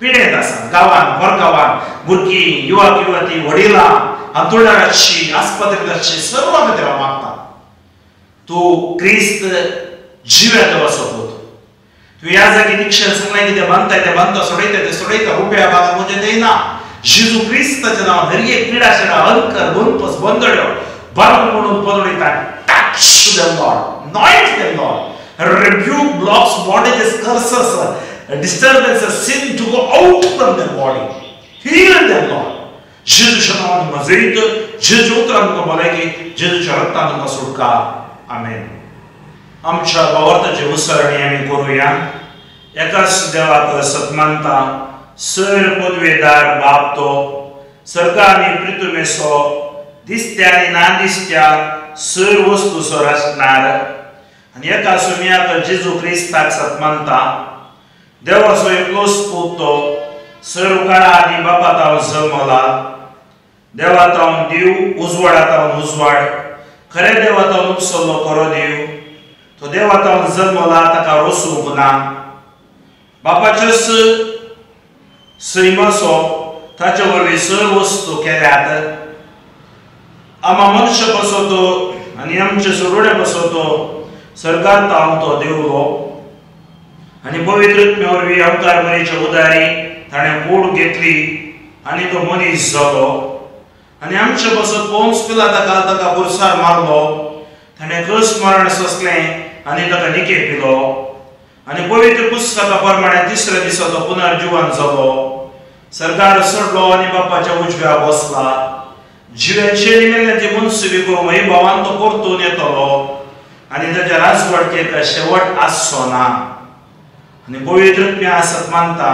पिडेंत आसात. गांवान परगांवान भुरगीं, युवक युवती, वडिलां हांतुळणार आसची, आस्पत्रेंत आसची, सर्व देवा मागता. तूं क्रिस्त जिव्या देवाचो पूत. तूं ह्या जागी निक्षण सांगलाय कितें बांदताय तें बांदता, सोडयता तें सोडयता. रुपया भागाक म्हजें दिना. जेजू क्रिस्ताच्या नांवान हर एक पिडा शेडा अंकर बंदपस बंदड्यो बांदून म्हणून बदलयता. Touch them Lord, anoint them Lord, rebuke blocks, bondages, curses, disturbances, sin to go out from their body. Heal them Lord. जेजूच्या नांवान मजयत, जेजू उतरान तुका भलायकी, जेजूच्या रक्तान तुका सुटका. आमेन. आमच्या भावार्थाची उसरणी आमी करुया. एकाच देवाक सतमानता, सर पदवेदार बाप तो सर्गा आनी पृथ्वीचो दिसत्या आनी ना दिसत्या सर वस्तूचो रचणार. आनी एका सुम्याक जेजू क्रिस्ताक सतमानता, देवाचो एकलोच पूत तो सर काळा आनी बापा तावन जल्मला. देवा तावन देव, उजवाडा तावन उजवाड, खऱ्या देवा तावन उपसल्लो खरो देव. तो देवा तावन जल्मला, ताका रोसूंक ना. बापाच्याच सैमाचो ताचे वरवीं सर वस्तू केल्यात. आमा मनशा बसवतो आनी आमचे सोडोडे बसवतो सर्गात तावन तो देवलो आनी पवित्र आत्म्या वरवीं अवतार मरीच्या उदारी ताणें कूड घेतली आनी तो मनीस जालो. आनी आमचे बसत पोन्स पिलाताक ताका पुरसार मारलो. ताणें क्रूस मरण सोंसलें आनी ताका निके पिलो. आनी पवित्र पुस्तका प्रमाणे तिसऱ्या दिसा तो पुनर्जिवन जालो. सरकार सोडलो आनी बापाच्या उजव्या बसला. जिव्याचे आनी मेल्ल्यांची मनसुबी करूंक वैभवान तो परतून येतलो आनी ताच्या राजवटकेक शेवट आसचो ना. आनी पवित्र आत्म्या आसत मानता,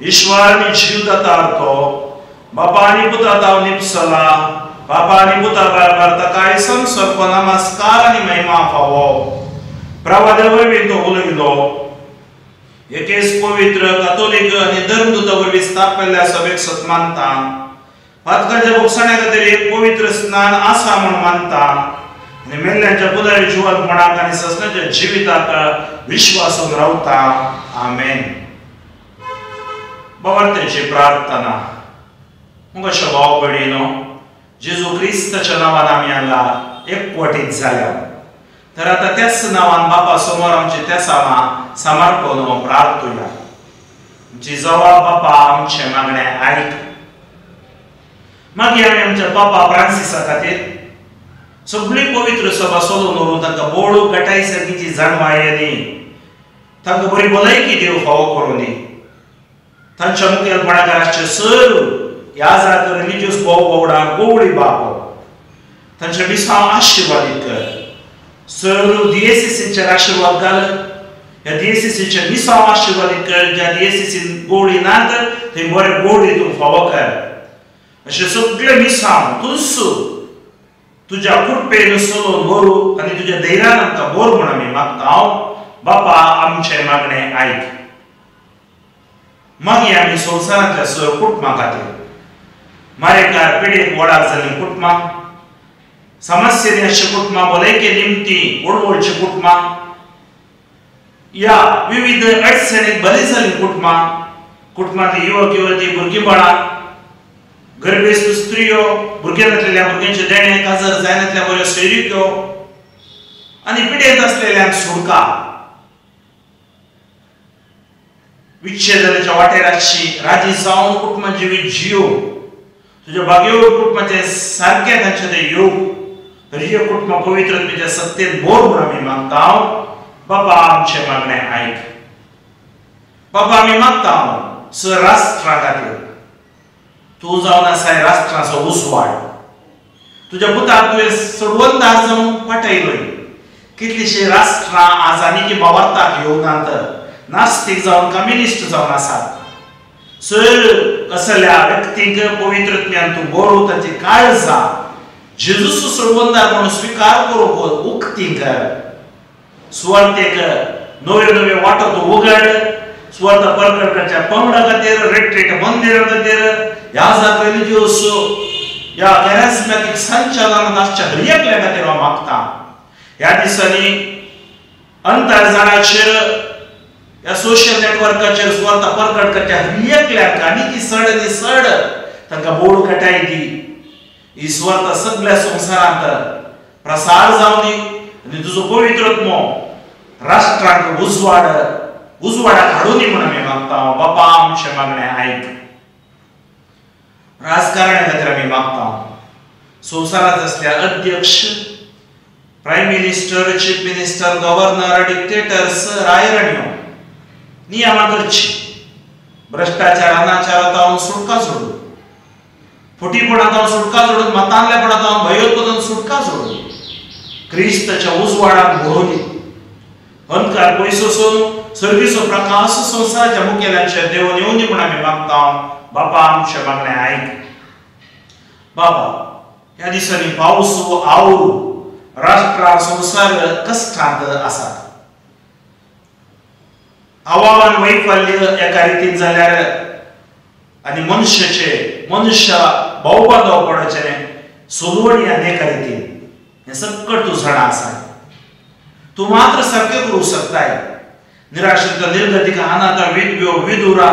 ईश्वर आनी जीव दातार तो बापा आनी पुता ताव निपसला. बापा आनी पुता बराबर ताका संसर्ग नमस्कार आनी महिमा फावो. प्रवाद्या वरवीं तो उलयलो. एकेच पवित्र कातोलीक आनी धर्मदूता वरवीं स्थापिल्ल्या सभेक सत मानता. पातकाच्या भोगसण्या खातीर एक पवित्र स्नान आसा म्हूण मानता आनी मेल्ल्यांच्या पुनर्जिवंतपणाक आनी ससण्याच्या जिविताक विश्वासून रावता. आमेन. भावार्थाची प्रार्थना. मुगाच्या भाव भयणीनो, जेजू क्रिस्ताच्या नांवान आमी हांगा एकवटीत जाल्या. तर आता त्याच नांवान बापा समोर आमचे त्या समर्पण प्रार्थुया. आमची जवा बापा आमचे मागणे आयक. मागीर आमी आमच्या बापा फ्रांसिसा खातीर सगळी पवित्र सभा सोदून व्हरून तांकां बोळू घटाय सारकीची जाणवाय आनी तांकां बरी भलायकी देव फावो करूं दी. तांच्या मुखेलपणाकार आसचे सर ह्या जात रिलिजियस भाव बावडा गोवळी बाप तांच्या मिसांव आशिर्वादीत कर. सर डीएससीचेर आशिर्वाद घाल. ह्या डीएससीचेर मिसांव आशिर्वादीत कर. ज्या डीएससीन गोवळी ना तर थंय बरे गोवळी तूं फावो कर. अशें सगळे मिसांव तूंच तुज्या कृपेन सोदून व्हरू आनी तुज्या धैर्यान आमकां बोर म्हूण आमी मागता. हांव बापा आमचें मागणें आयक. मागीर आमी संवसारांतल्या सर कुटुंबां खातीर, मारेकार पिडेक वडाक जाल्लीं कुटुंबां, समस्येनी आसचीं कुटुंबां, भलायके निमती ओडवळचीं कुटुंबां, ह्या विविध अडचणीक बरी जाल्लीं कुटुंबां, कुटुंबांतली युवक युवती, भुरगीं बाळां, गर्भेस्त स्त्रियो, भुरगें जातलेल्या भुरग्यांचें देणें, काजर जायनातल्या बऱ्यो सोयरिक्यो आनी पिडेंत आसलेल्यांक सुटका. विच्छेदनाच्या वाटेर आसची राजी जावन कुटुंबां जिवीत जियो तुज्या बागेवर कुटुंबाचें सारकें तांचें तें योग हरये कुटुंबां पवित्र तुज्या सत्तेन बोर म्हूण आमी मागता. बाबा आमचें मागणें आयक. बाबा आमी मागता सर राष्ट्रा खातीर तूं जावन आसाय राष्ट्राचो उजवाड. तुज्या पुताक तुवें सोडवंदार जावन पाटयलोय. कितलींशीं राष्ट्रां आज आनीक भावार्थाक येवनात, नास्तीक जावन कम्युनिस्ट जावन आसात. सर असल्या व्यक्तींक पवित्र ज्ञान तूं बरो तांची काळजां जेजूस सोडवंदार म्हणून स्विकार करूंक उक्ती कर. सुवार्थेक नव्यो नव्यो वाटो तूं उगड. सुवार्थ परकट करच्या पंगडा खातीर, रिट्रीट मंदिरा खातीर, ह्या जात रिलिजियस ह्या कॅरिस्मॅटीक संचालनांत आसच्या हर एकल्या खातीर हांव मागता. ह्या दिसांनी अंतर्जालाचेर ह्या सोशल नेटवर्काचेर सुवार्थ परकट करच्या हर एकल्याक आनी सड आनी सड तांकां बोड कटाय दी. ही सुवार्थ सगळ्या संवसारांत प्रसार जावं दी आनी तुजो पवित्र आत्मो राष्ट्रांक उजवाड उजवाडाक हाडूं दी म्हूण आमी मागता. बाबा आमचें मागणें आयक. राजकारण्या खातीर आमी मागता. संवसारांत आसल्या अध्यक्ष, prime minister, chief minister, governor, dictators, रायरण्यो नियमां करची. भ्रश्टाचार अनाचारांत सुटका जोडून, फटीपणांत सुटका जोडून, मतांतलेपणांत भयोत्पादन सुटका जोडून क्रिस्ताच्या उजवाडान भरोवनी. अंधकार पयस वचून सर्गीचो प्रकाश संवसाराच्या मुखेल्यांचेर देवून येवनी म्हूण आमी मागता. बाबा आमचें मागणें आयक. बाबा ह्या दिसांनी पावस आवरू राष्ट्रां संवसार कश्टांत आसात. हवामान वैफल्य एका रितीन जाल्यार आनी मनशाचे मनुष्य भावबांधवपणाचें सोदवणी आनी एका रितीन हें सकट तूं जाणा आसा. तूं मात्र सारकें करूंक शकताय. निराश्रित निर्गतीक अनाथ विधव्यो विधुरा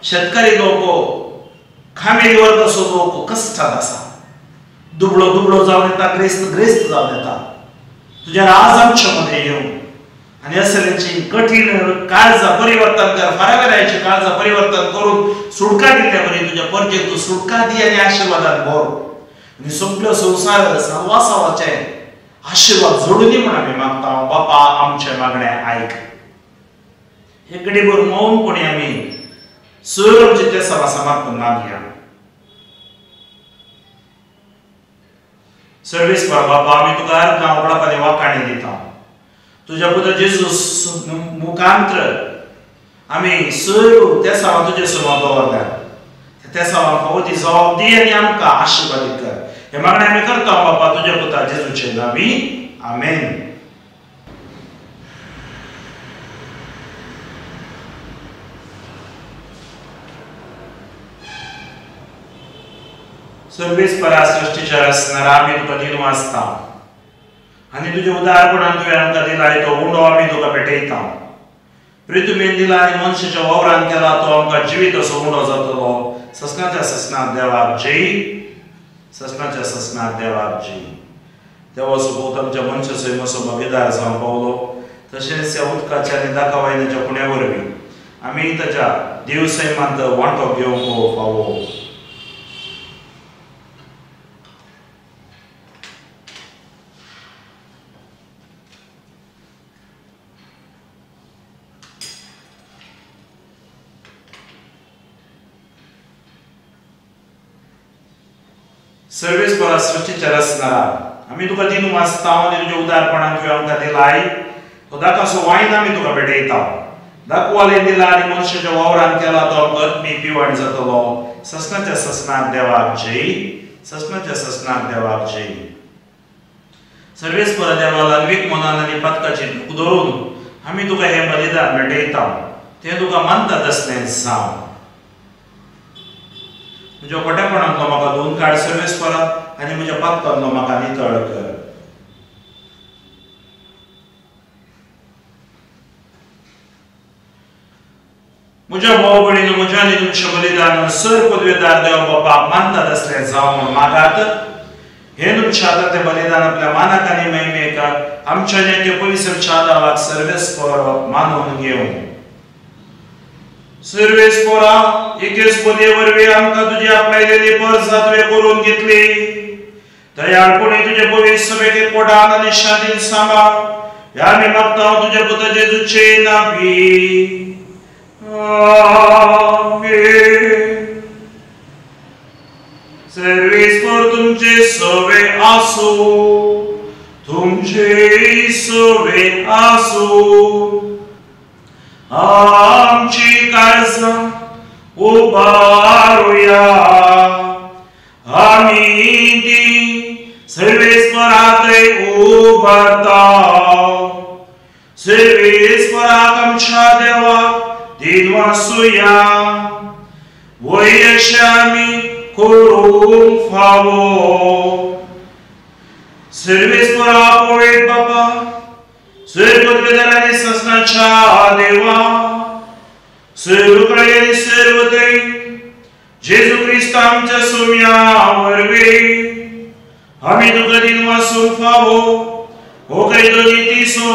शेतकरी लोक खामेली वर्गाचो लोक कश्टांत आसा. दुबळो दुबळो जावन येता, ग्रेस्त ग्रेस्त जावन येता. तुज्या राज आमच्या मदें येवं आनी असल्याची कठीण काळजां परिवर्तन कर. फारावेरायची काळजां परिवर्तन करून सुटका दिल्ल्या बरी तुज्या परजेक तूं सुटका दी आनी आशिर्वादान भर आनी सगळो संवसार सावासावाचे आशिर्वाद जोडून दी म्हूण आमी मागता. बापा आमचें मागणें आयक. हे घडीभर मौनपणी आमी सर आमचे ते सभा समर्पण मागया. सर्वेस्पर बाबा आमी तुका अर्गां उगडाप आनी वाखाणी दिता. तुज्या पुता जेजूस मुखांत्र आमी सर्व तेसांवां तुजे समोर दवरल्या. तेसांवांक फावो ती जबाब दी आनी आमकां आशिर्वादीत कर. हें मागणें आमी करता बाबा तुज्या पुता जेजूचे नांवी. आमेन. सर्वेस्परा सृश्टीच्या रचणारा आमी तुका दिनू आसता आनी तुज्या उदारपणान तुवें आमकां दिला तो उंडो आमी तुका भेटयता. प्रितुमेन दिला आनी मनशाच्या वावरान केला तो आमकां जिवीत असो उंडो जातलो. ससनाच्या ससनात देवाक जय. ससनाच्या ससनात देवाक जय. देवाचो पूत आमच्या मनशाचो मसो भागीदार जावन पावलो. तशेंच ह्या उदकाच्या आनी दाकावायनाच्या पुण्या वरवीं आमी ताच्या देव सैमांत वांटो घेवंक फावो. सर्वेस्परा सृश्टीच्या रचणारा आमी तुका दिनू आसता आनी तुज्या उदारपणान तुवें आमकां दिलाय तो दाकासो वायन आमी तुका भेटयता. दाखवाले दिला आनी मनशाच्या वावरान केला तो आमकां आत्मी पिवण जातलो. ससनाच्या ससनात देवाक जय. ससनाच्या ससनात देवाक जय. सर्वेस्परा देवा ल्हानवीक मनान आनी पातकाची दूख धरून आमी तुका हें बलिदान भेटयता. तें तुका मानता तसलें जावं. म्हज्या खोटेपणांतलो म्हाका धुवन काड सर्वेस्परा आनी म्हज्या पातकांतलो म्हाका नितळ कर. म्हज्या भाव भयणीनो म्हज्या आनी तुमचें बलिदान सर पदवेदार देव बापाक मानतात असलें जावं म्हूण मागात. हे तुमच्या हातांतलें बलिदान आपल्या मानाक आनी महिमेक आमच्या आनी आमच्या पवित्र आदावाक सर्वेस्पर मानून घेवं. सर्वेस्पोरा एकेच पदये वरवीं आमकां तुजी आपणायलेली परजा तुवें करून घेतली. दयाळपणी तुजे पवित्र सभेक एकवटान आनी शांतीन सांबाळ ह्या आमी मागता तुज्या पुता जेजूचे नांवी. आमेन. सर्वेस्पोर तुमचे सवे आसूं, तुमचे सवे आसूं. आमची काळजां उबारुया, आमी ती सर्वेस्पराक उबारता. सर्वेस्पराक आमच्या देवाक दिनवासुया, वय अशें आमी करूंक फावो. सर्वेस्परा पवित्र बापा, सर्व आनी ससनाच्या देवा, सर्व कडे आनी सर्व थंय जेजू क्रिस्त आमच्या सोम्या वरवीं आमी तुका दिनवासूंक फावो. हो कायदो नितीचो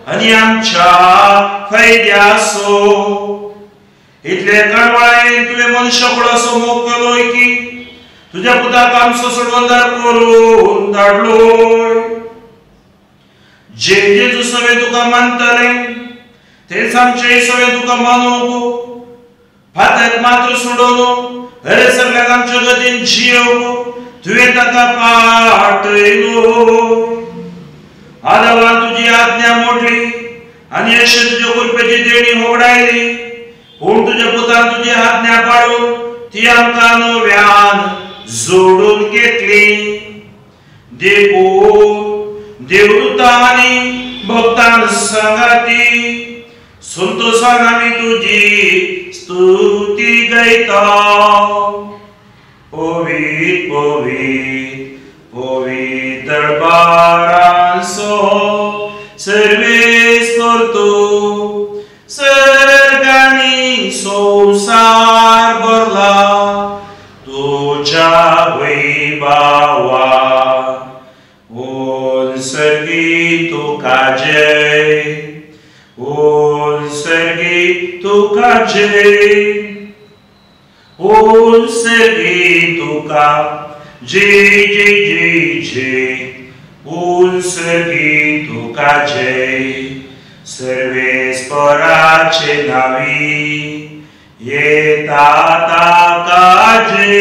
आनी आमच्या फायद्याचो. इतले काणवाळेन तुवें मनशाक असो मोग केलोय की तुज्या पुताक आमचो सोडवणदार करून धाडलोय. जे जेजू सगळे तुका मानतले तेच आमचे सगळे तुका मानूंक फातक मात्र सोडोवन अरे सगळ्याक आमच्या गतीन जियोवंक तुवें ताका पाटयलो. आदावान तुजी आज्ञा मोडली आनी अशें तुज्या कृपेची देणी होगडायली, पूण तुज्या पुतान तुजी आज्ञा पाळून ती आमकां नव्यान जोडून घेतली. देखून देवदूता आनी भक्तां सांगाती संतोषान आमी तुजी स्तुती गायता. पवित्र पवित्र पवित्र बारांसो सर्वेस्पर तूं, सर्गांनी संवसार भरला तुज्या वैभवा. सर्गी तुका जय, ओम सर्गी तुका जय, ओम सर्गी तुका जय जय जय जय, ओम सर्गी तुका जय. सर्वेस्पराचे नावी येता ताका जय,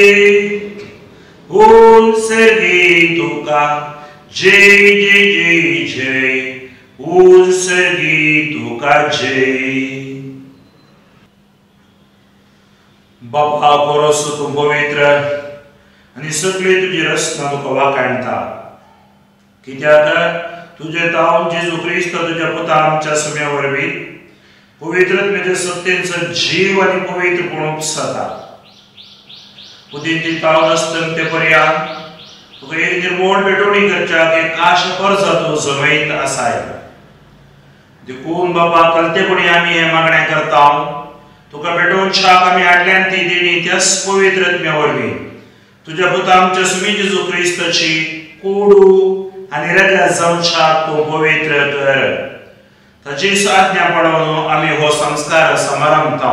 ओम सर्गी तुका जय जय जय जय, ओम सर्गी तुका जय. बापा बरोसो तूं पवित्र आनी सगळी तुजी रचना तुका वाखाणटा, कित्याक तुजे तावन जेजू क्रिस्त तुज्या पुता आमच्या सुम्या वरवीं पवित्रत्मेच्या सत्तेंचो जीव आनी पवित्रपण उपसता. उदीन तावन अस्तंते पर्यंत तुका एक निर्मोण भेटवणी करच्याक एक काश परजा तूं जमयत आसाय. देखून बाबा कलतेपणी आमी हें मागणें करता, तुका भेटोवच्याक आमी हाडल्यान ती देणी त्याच पवित्रत्म्या वरवीं तुज्या पुता आमच्या सुमी जेजू क्रिस्ताची कोडू आनी रगत जावच्याक तूं पवित्र कर. ताची आज्ञा पाळून आमी हो संस्कार समारंभता.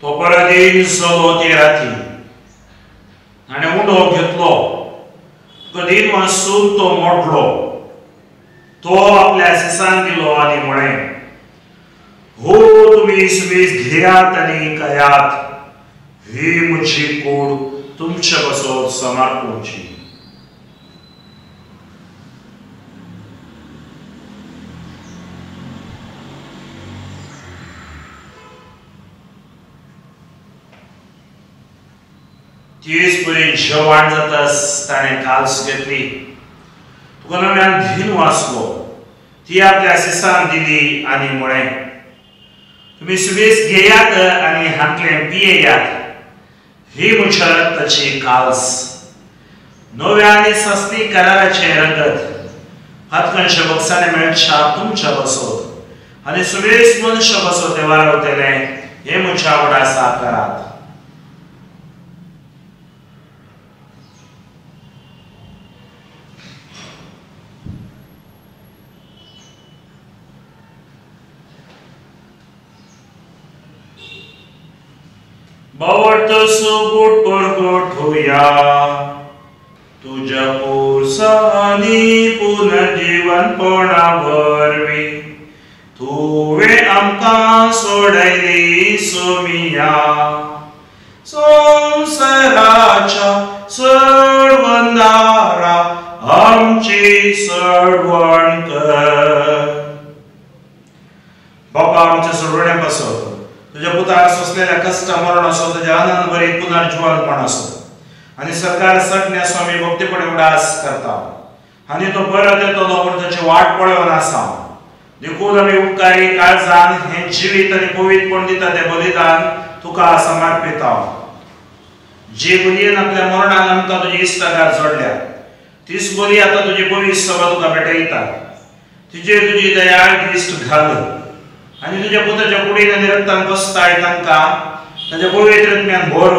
तो परत जालो ते राती आनी उंडो घेतलो, तुका दिनवासून तो मोडलो, तो आपल्या शिसान दिलो आनी म्हळें, हो तुमी सुबेज घेयात आनी खायात, ही म्हजी कूड तुमचे पासत समर्पणची. तेच परी जेवण जातास ताणें काल्स घेतली, तुका नव्यान धीन वाचलो, ती आपल्या शिसान दिली आनी म्हळें, तुमी सुबेज घेयात आनी हांतलें पियेयात, ही म्हज्या रक्ताची काल्स, नव्या आनी सासणी कराराचें रगत, हातकणच्या बक्षांनी मेळच्या तुमच्या बसत आनी सुबेज मनशा बसत तें वारवतलें, हें म्हज्या उडासा करात. बावडतो सुबूट परगोठोया तुज्या पोरसा आनी पुनर्जीवनपणा वरवीं तुवें आमकां सोडयली सोमिया. संवसाराच्या सडवंदारा आमची सडवण कर. बाबा आमच्या सोडवण्या पासत तुज्या पुताक सोंसलेल्या कश्ट मरण असो तुज्या आनंद बरी पुनर्जीवनपण असो आनी सरकार सगळ्या स्वामी भक्तीपणे उडास करता आनी तो परत येतलो म्हूण ताची वाट पळोवन आसा. देखून आमी उपकारी काळजान हें जिवीत आनी पवित्रपण दिता तें बलिदान तुका समर्पिता. जे बलयेन आपल्या मरणान आमकां तुजी इश्टागात जोडल्या तीच बली आतां तुजी पवित्र सभा तुका भेटयता. तिचेर तुजी दयाळ दिश्ट घाल आनी तुज्या पुताच्या कुडीन आनी रक्तान बसताय तांकां ताच्या पवित्र आत्म्यान भर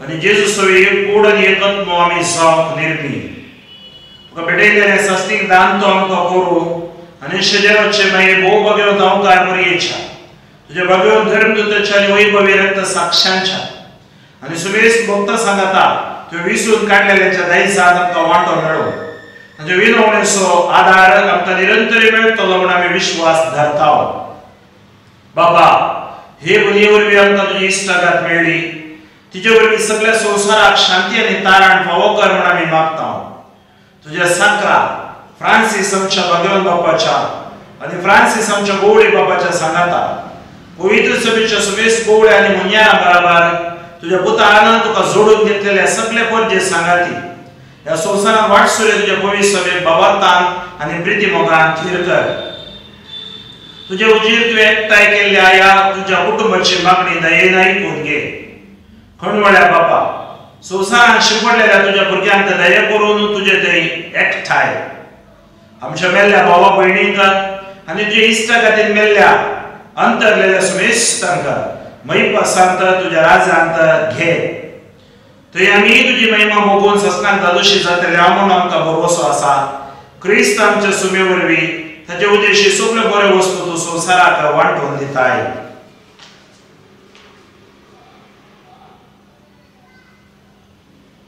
आनी जेजू सवी एक कूड आनी एक आत्मो आमी जावंक निर्मी. तुका भेटयलेलें सास्तीक दान तो आमकां करूं आनी शेजाराचे मागीर भोव भगवंत अंकार मरियेच्या तुज्या भगवंत धर्मदूताच्या आनी वैभवी रक्त साक्षांच्या आनी सुमेश भक्त सांगता त्यो विसरून काडलेल्यांच्या दायजान आमकां वांटो मेळो. तांच्या विनवणेचो आदार आमकां निरंतर मेळटलो म्हूण आमी विश्वास धरता. बाबा हे बलये वरवीं आमकां तुजी इश्टागात मेळ्ळी तिचे वरवीं सगळ्या संवसाराक शांती आनी तारण फावो कर म्हूण आमी मागता. तुज्या साकरा फ्रांसीस आमच्या भगवंत बापाच्या आनी फ्रांसीस आमच्या गोवळे बापाच्या सांगाता पवित्र सभेच्या सुमेस गोवळे आनी मुन्यारा बराबर तुज्या पुतान तुका जोडून घेतलेल्या सगळे परजे सांगाती ह्या संवसारान वाटसुरे तुज्या पवित्र सभेक बाबार्तान आनी प्रिती मोगान थीर कर. तुजे उजीर तुवें एकठांय केल्ल्या ह्या तुज्या कुटुंबाची मागणी दयेन आयकून घे. खणवळ्या बापा संवसारान शिंपडलेल्या तुज्या भुरग्यांक दया करून तुजे थंय एकठांय आमच्या मेल्ल्या भावा भयणींक आनी तुज्या इश्टा खातीर मेल्ल्या अंतरलेल्या सुमेस्तांक महिपासांत तुज्या राजांत घे. थंय आमी तुजी महिमा भोगून सस्नांक दादोशी जातले म्हूण आमकां भरवसो आसा. क्रिस्त आमच्या सुमे वरवीं ताचे उद्देशी सगल्यो बऱ्यो वस्तू तूं संवसाराक वांटून दिताय.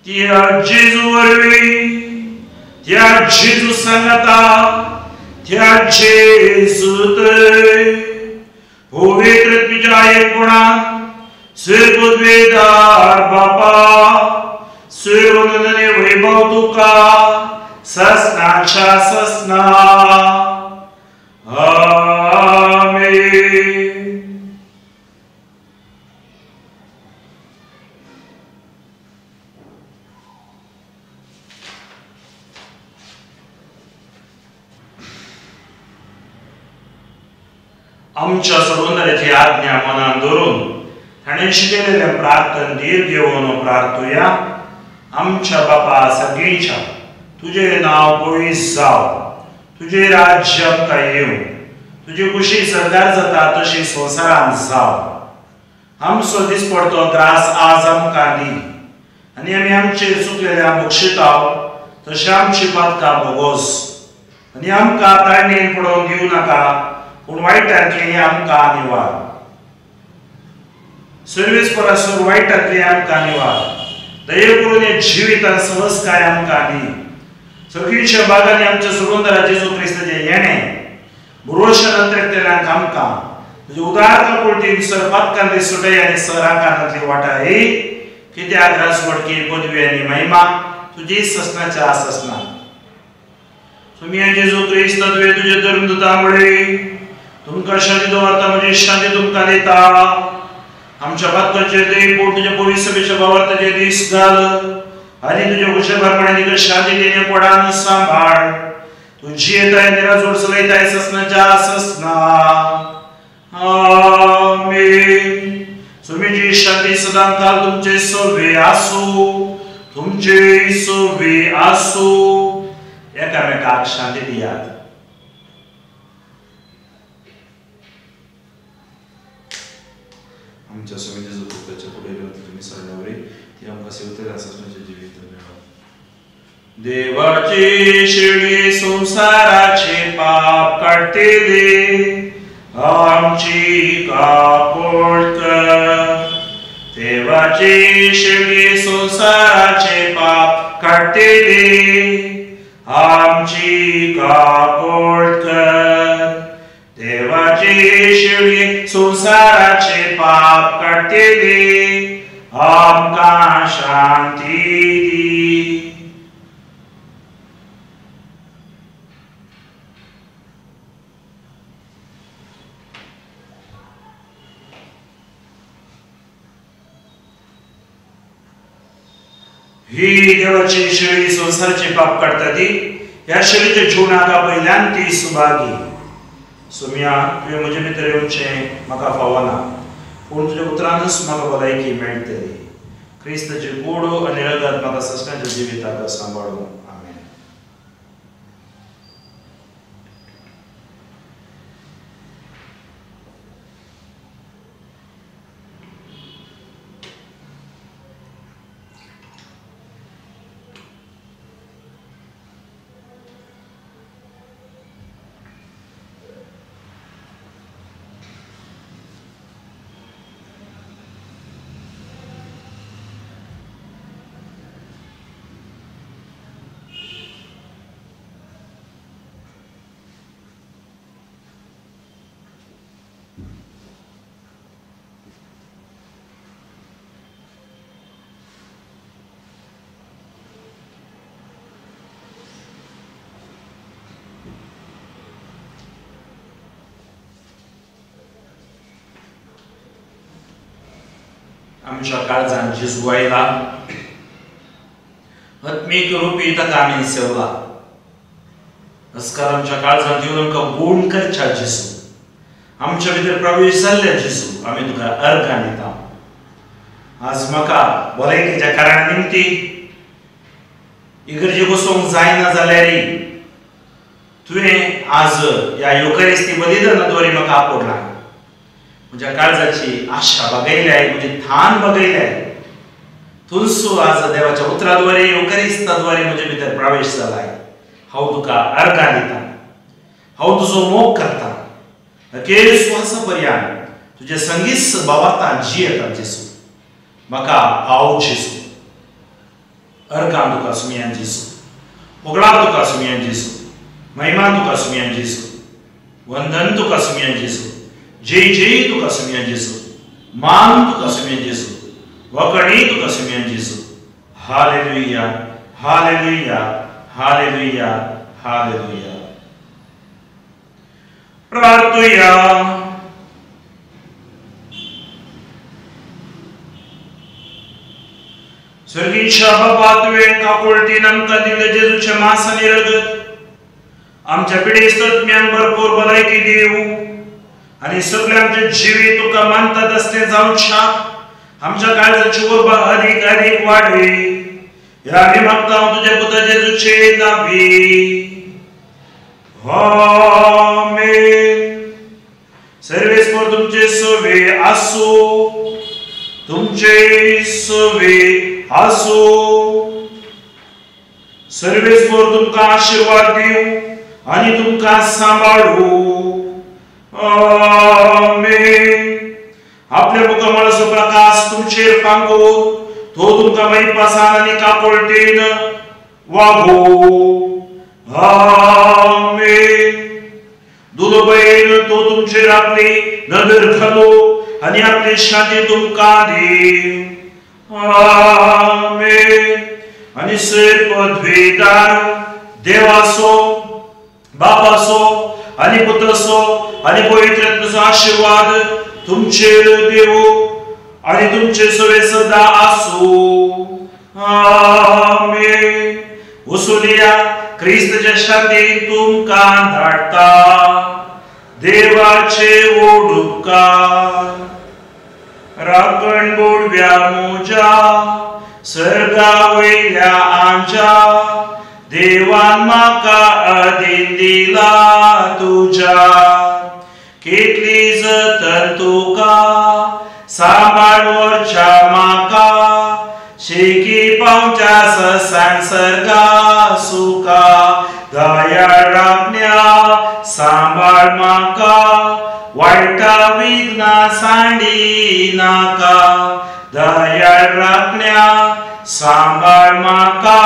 त्या जेजू वरवीं त्या जेजू सांगता त्या जेजू पवित्र तुज्या एकपणान स्वर्गद्वेदार बापा स्वर्गने वैभव तुका ससनाच्या ससना. आमेन. आमच्या सोडवणाऱ्याची आज्ञा मनान धरून ताणें शिकयलेलें प्रार्थन धीर घेवन प्रार्थुया. आमच्या बापा सगळीच्या तुजें नांव पयस जावं, तुजें राज्य आमकां येवं, तुजी खुशी सरदार जाता तशी संवसारांत जावं. आमचो दिसपडतो त्रास आज आमकां दी आनी आमी आमचेर चुकलेल्या बक्षिताव तशें आमची पातकां भोगोस आनी आमकां ताळणेन पडोवन दिवं नाका पूण वायटांतली आमकां निवार. सर्वेस परासर वायटांतली आमकां निवार. दये करून हे जिवितान सहजकाय आमकां दी. सगळीच्या भागांनी आमच्या सोडवणदारा जेजू क्रिस्ताचें येणें भरोशान अंतरतेल्यांक आमकां तुजे उदार काकुळटीन सर पातकांतली सुटय आनी सर आकारांतली वाटाय कित्याक राजवडकी पदवी आनी महिमा तुजी ससनाच्या ससना. तुमी जेजू क्रिस्त तुवें तुजे धर्मदूता मुळे तुमकां शांती दवरता म्हजी शांती तुमकां दिता. आमच्या पातकाचेर दय पूण तुज्या पवित्र सभेच्या भावार्थाचेर दीस घाल आनी तुज्या उशे प्रमाणे तिका शांती देणे पडान सांबाळ. तुजी येताय निराजोड चलयताय ससनाच्या ससना. आमेन. सुमीची शांती सदांकाल तुमचे सवे आसूं, तुमचे सवे आसूं. एकामेकाक शांती दियात. आमच्या स्वामी जेजू क्रिस्ताच्या पुढे तुम्ही सरण्यावरी ती आमकां सेवतले आसनाचे जिवीत मेळो. देवाची शिळी संसाराचे पाप काडटली आमची कापोळ कर. देवाची देवाची शेळी संवसाराचे पाप काडटली आमची काकूळ कर। देवाची शेळी संवसाराचे पाप काडटली आमकां शांती दी। ही देवाची शेळी संवसाराचे पाप काडटा ती ह्या शेळीच्या जिवनाक पयल्यान ती सुभागी। सोम्या तुवें म्हजे भितर येवचें म्हाका फावना, पूण तुज्या उतरानूच म्हाका भलायकी मेळटली। क्रिस्ताची कूड आनी रगत म्हाका सस्टांच्या जिविताक सांबाळूं। आमेन। आमच्या काळजान जेजू आयला, आत्मीक रुपी ताका आमी सेवला। अस्कार आमच्या काळजान दिवन आमकां गूण करच्या जेजू, आमच्या भितर प्रवेश जाल्ल्या जेजू आमी तुका अर्गां दिता। आज म्हाका भलायकेच्या कारणा निमती इगर्जे बसोवंक जायना जाल्यार तुवें आज ह्या युखरिस्ती बलिदाना द्वारे म्हाका आपडला। म्हज्या काळजाची आशा भागयल्या, म्हजी थान भागयल्या। थंयसो आज देवाच्या उतराद्वारे युखरिस्ताद्वारे म्हजे भितर प्रवेश जालाय। हांव तुका अर्गां दिता, हांव तुजो मोग करता, अखेर स्वासा पर्यंत तुजे संगीत बाबाता जियेता जेजू। म्हाका पाव जेजू, अर्गां तुका सुमयान जेजू, होगळा तुका सुमयान जेजू, महिमा तुका सुमयान जेजू, वंदन तुका सुमयान जेजू, जय जय तुका सुमयान जेजू, मान तुका सुमयान जेजू, वकणी तुका सुमयान जेजू। Hallelujah, hallelujah, hallelujah, hallelujah. प्रार्थुया। स्वर्गीच्या बाबा, तुवें काकुळटीन आमकां दिल्लें जेजूचें मांस आनी रगत आमच्या पिडेस्त आत्म्यांक भरपूर भलायकी दिवं आनी सगळें आमचें जिवीत तुका मानता तसलें जावच्या आमच्या काळजाची उर्बा अधिक अधिक वाडवी। ह्या आमी मागता तुज्या पुता जेजूचे नांवी। आमेन। सर्वेस्पर तुमचे सवे आसूं, तुमचे सवे आसूं। सर्वेस्पर तुमकां आशिर्वाद दिवं आनी तुमकां सांबाळूं। आमेन। आपल्या मुखामळाचो प्रकाश तुमचेर फांगो, तो तुमकां महिपासान आनी काकुळटेन वागोवं। आमेन। दुलबैन तो तुमचेर आपली नदर घालो आनी आपली शांती तुमकां दिवं। आमेन। आनी सैर पदवीदार देवाचो, बापाचो आनी पुत्राचो आनी पवित्र आत्म्याचो आशिर्वाद तुमचेर देवो आनी तुमचे सवे सदा आसूं। आमेन। वसुलिया क्रिस्ताच्या शांतीन तुमकां धाडटा। देवाचे ओडुपकार राखण बोडव्या म्हज्या सर्गा वयल्या आमच्या देवान म्हाका अधीन दिला तुज्या। कितली जतन तुका सांबाळ व्हरच्या म्हाका शेकी पावच्या ससान सर्गा सुखा। दयाळ राखण्या सांबाळ म्हाका वायटा विघ्ना सांडी नाका। दयाळ राखण्या सांबाळ म्हाका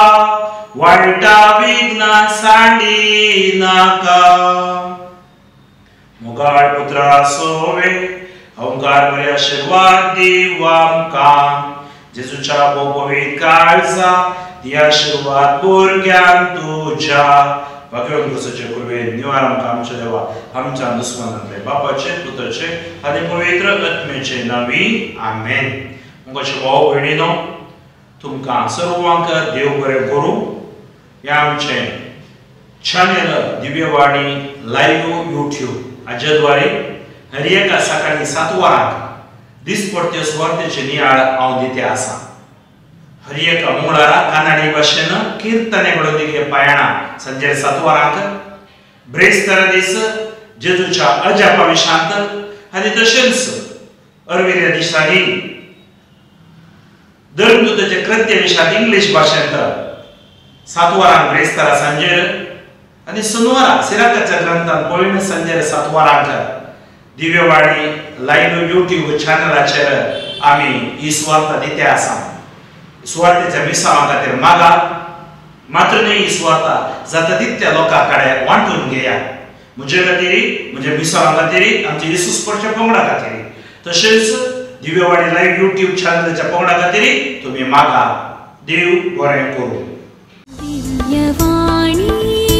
वायटा विघ्ना सांडी नाका. मोगाळ पुत्रा सोवे ओंकार बरे आशिर्वाद दिव आमकां. जेजूच्या भोव काळजा ती आशिर्वाद भुरग्यांक तुज्या. वाक्योन क्रुसाचे कुरवे निवार आमकां आमच्या देवा आमच्या दुस्मनांतले बापाचे पुताचे आनी पवित्र आत्म्याचे नांवी आमेन. मुगाचे भाव भयणीनो, तुमकां सर्वांक देव बरें करूं. हें आमचें चॅनल दिव्यवाणी लायव्ह यूट्यूब हाच्या द्वारे हर एका सकाळी 7 वरांक दिसपडते सुवार्तेचे नियाळ हांव दिते आसा. हर एका मंगळारा कानाडी भाशेन किर्तने घडोवन पायणां संजे 7 वरांक, ब्रेस्तारा दीस जेजूच्या अजापा विशांत आनी तशेंच अरविऱ्या दिसांनी धर्मदूताचे कृत्य विशांत इंग्लीश भाशेंत 7 वरांक ब्रेस्तारा सांजेर आनी सोनवारा सिराकाच्या ग्रंथान पयलीं सांजेर 7 वरांक दिव्यवाणी लायव्ह यूट्यूब चॅनलाचेर आमी ही सुवार्ता दिते आसा. सुवार्तेच्या मिसावां खातीर मागा मात्र न्हय, ही सुवार्ता जाता तितल्या लोकां कडेन वांटून घेया. म्हजे खातीर, म्हज्या मिसावां खातीर, आमच्या येसुस्परच्या पंगडा खातीर, तशेंच दिव्यवाणी लायव्ह यूट्यूब चॅनलाच्या पंगडा खातीर तुमी मागा. देव बरें करूं. दिव्यवाणी.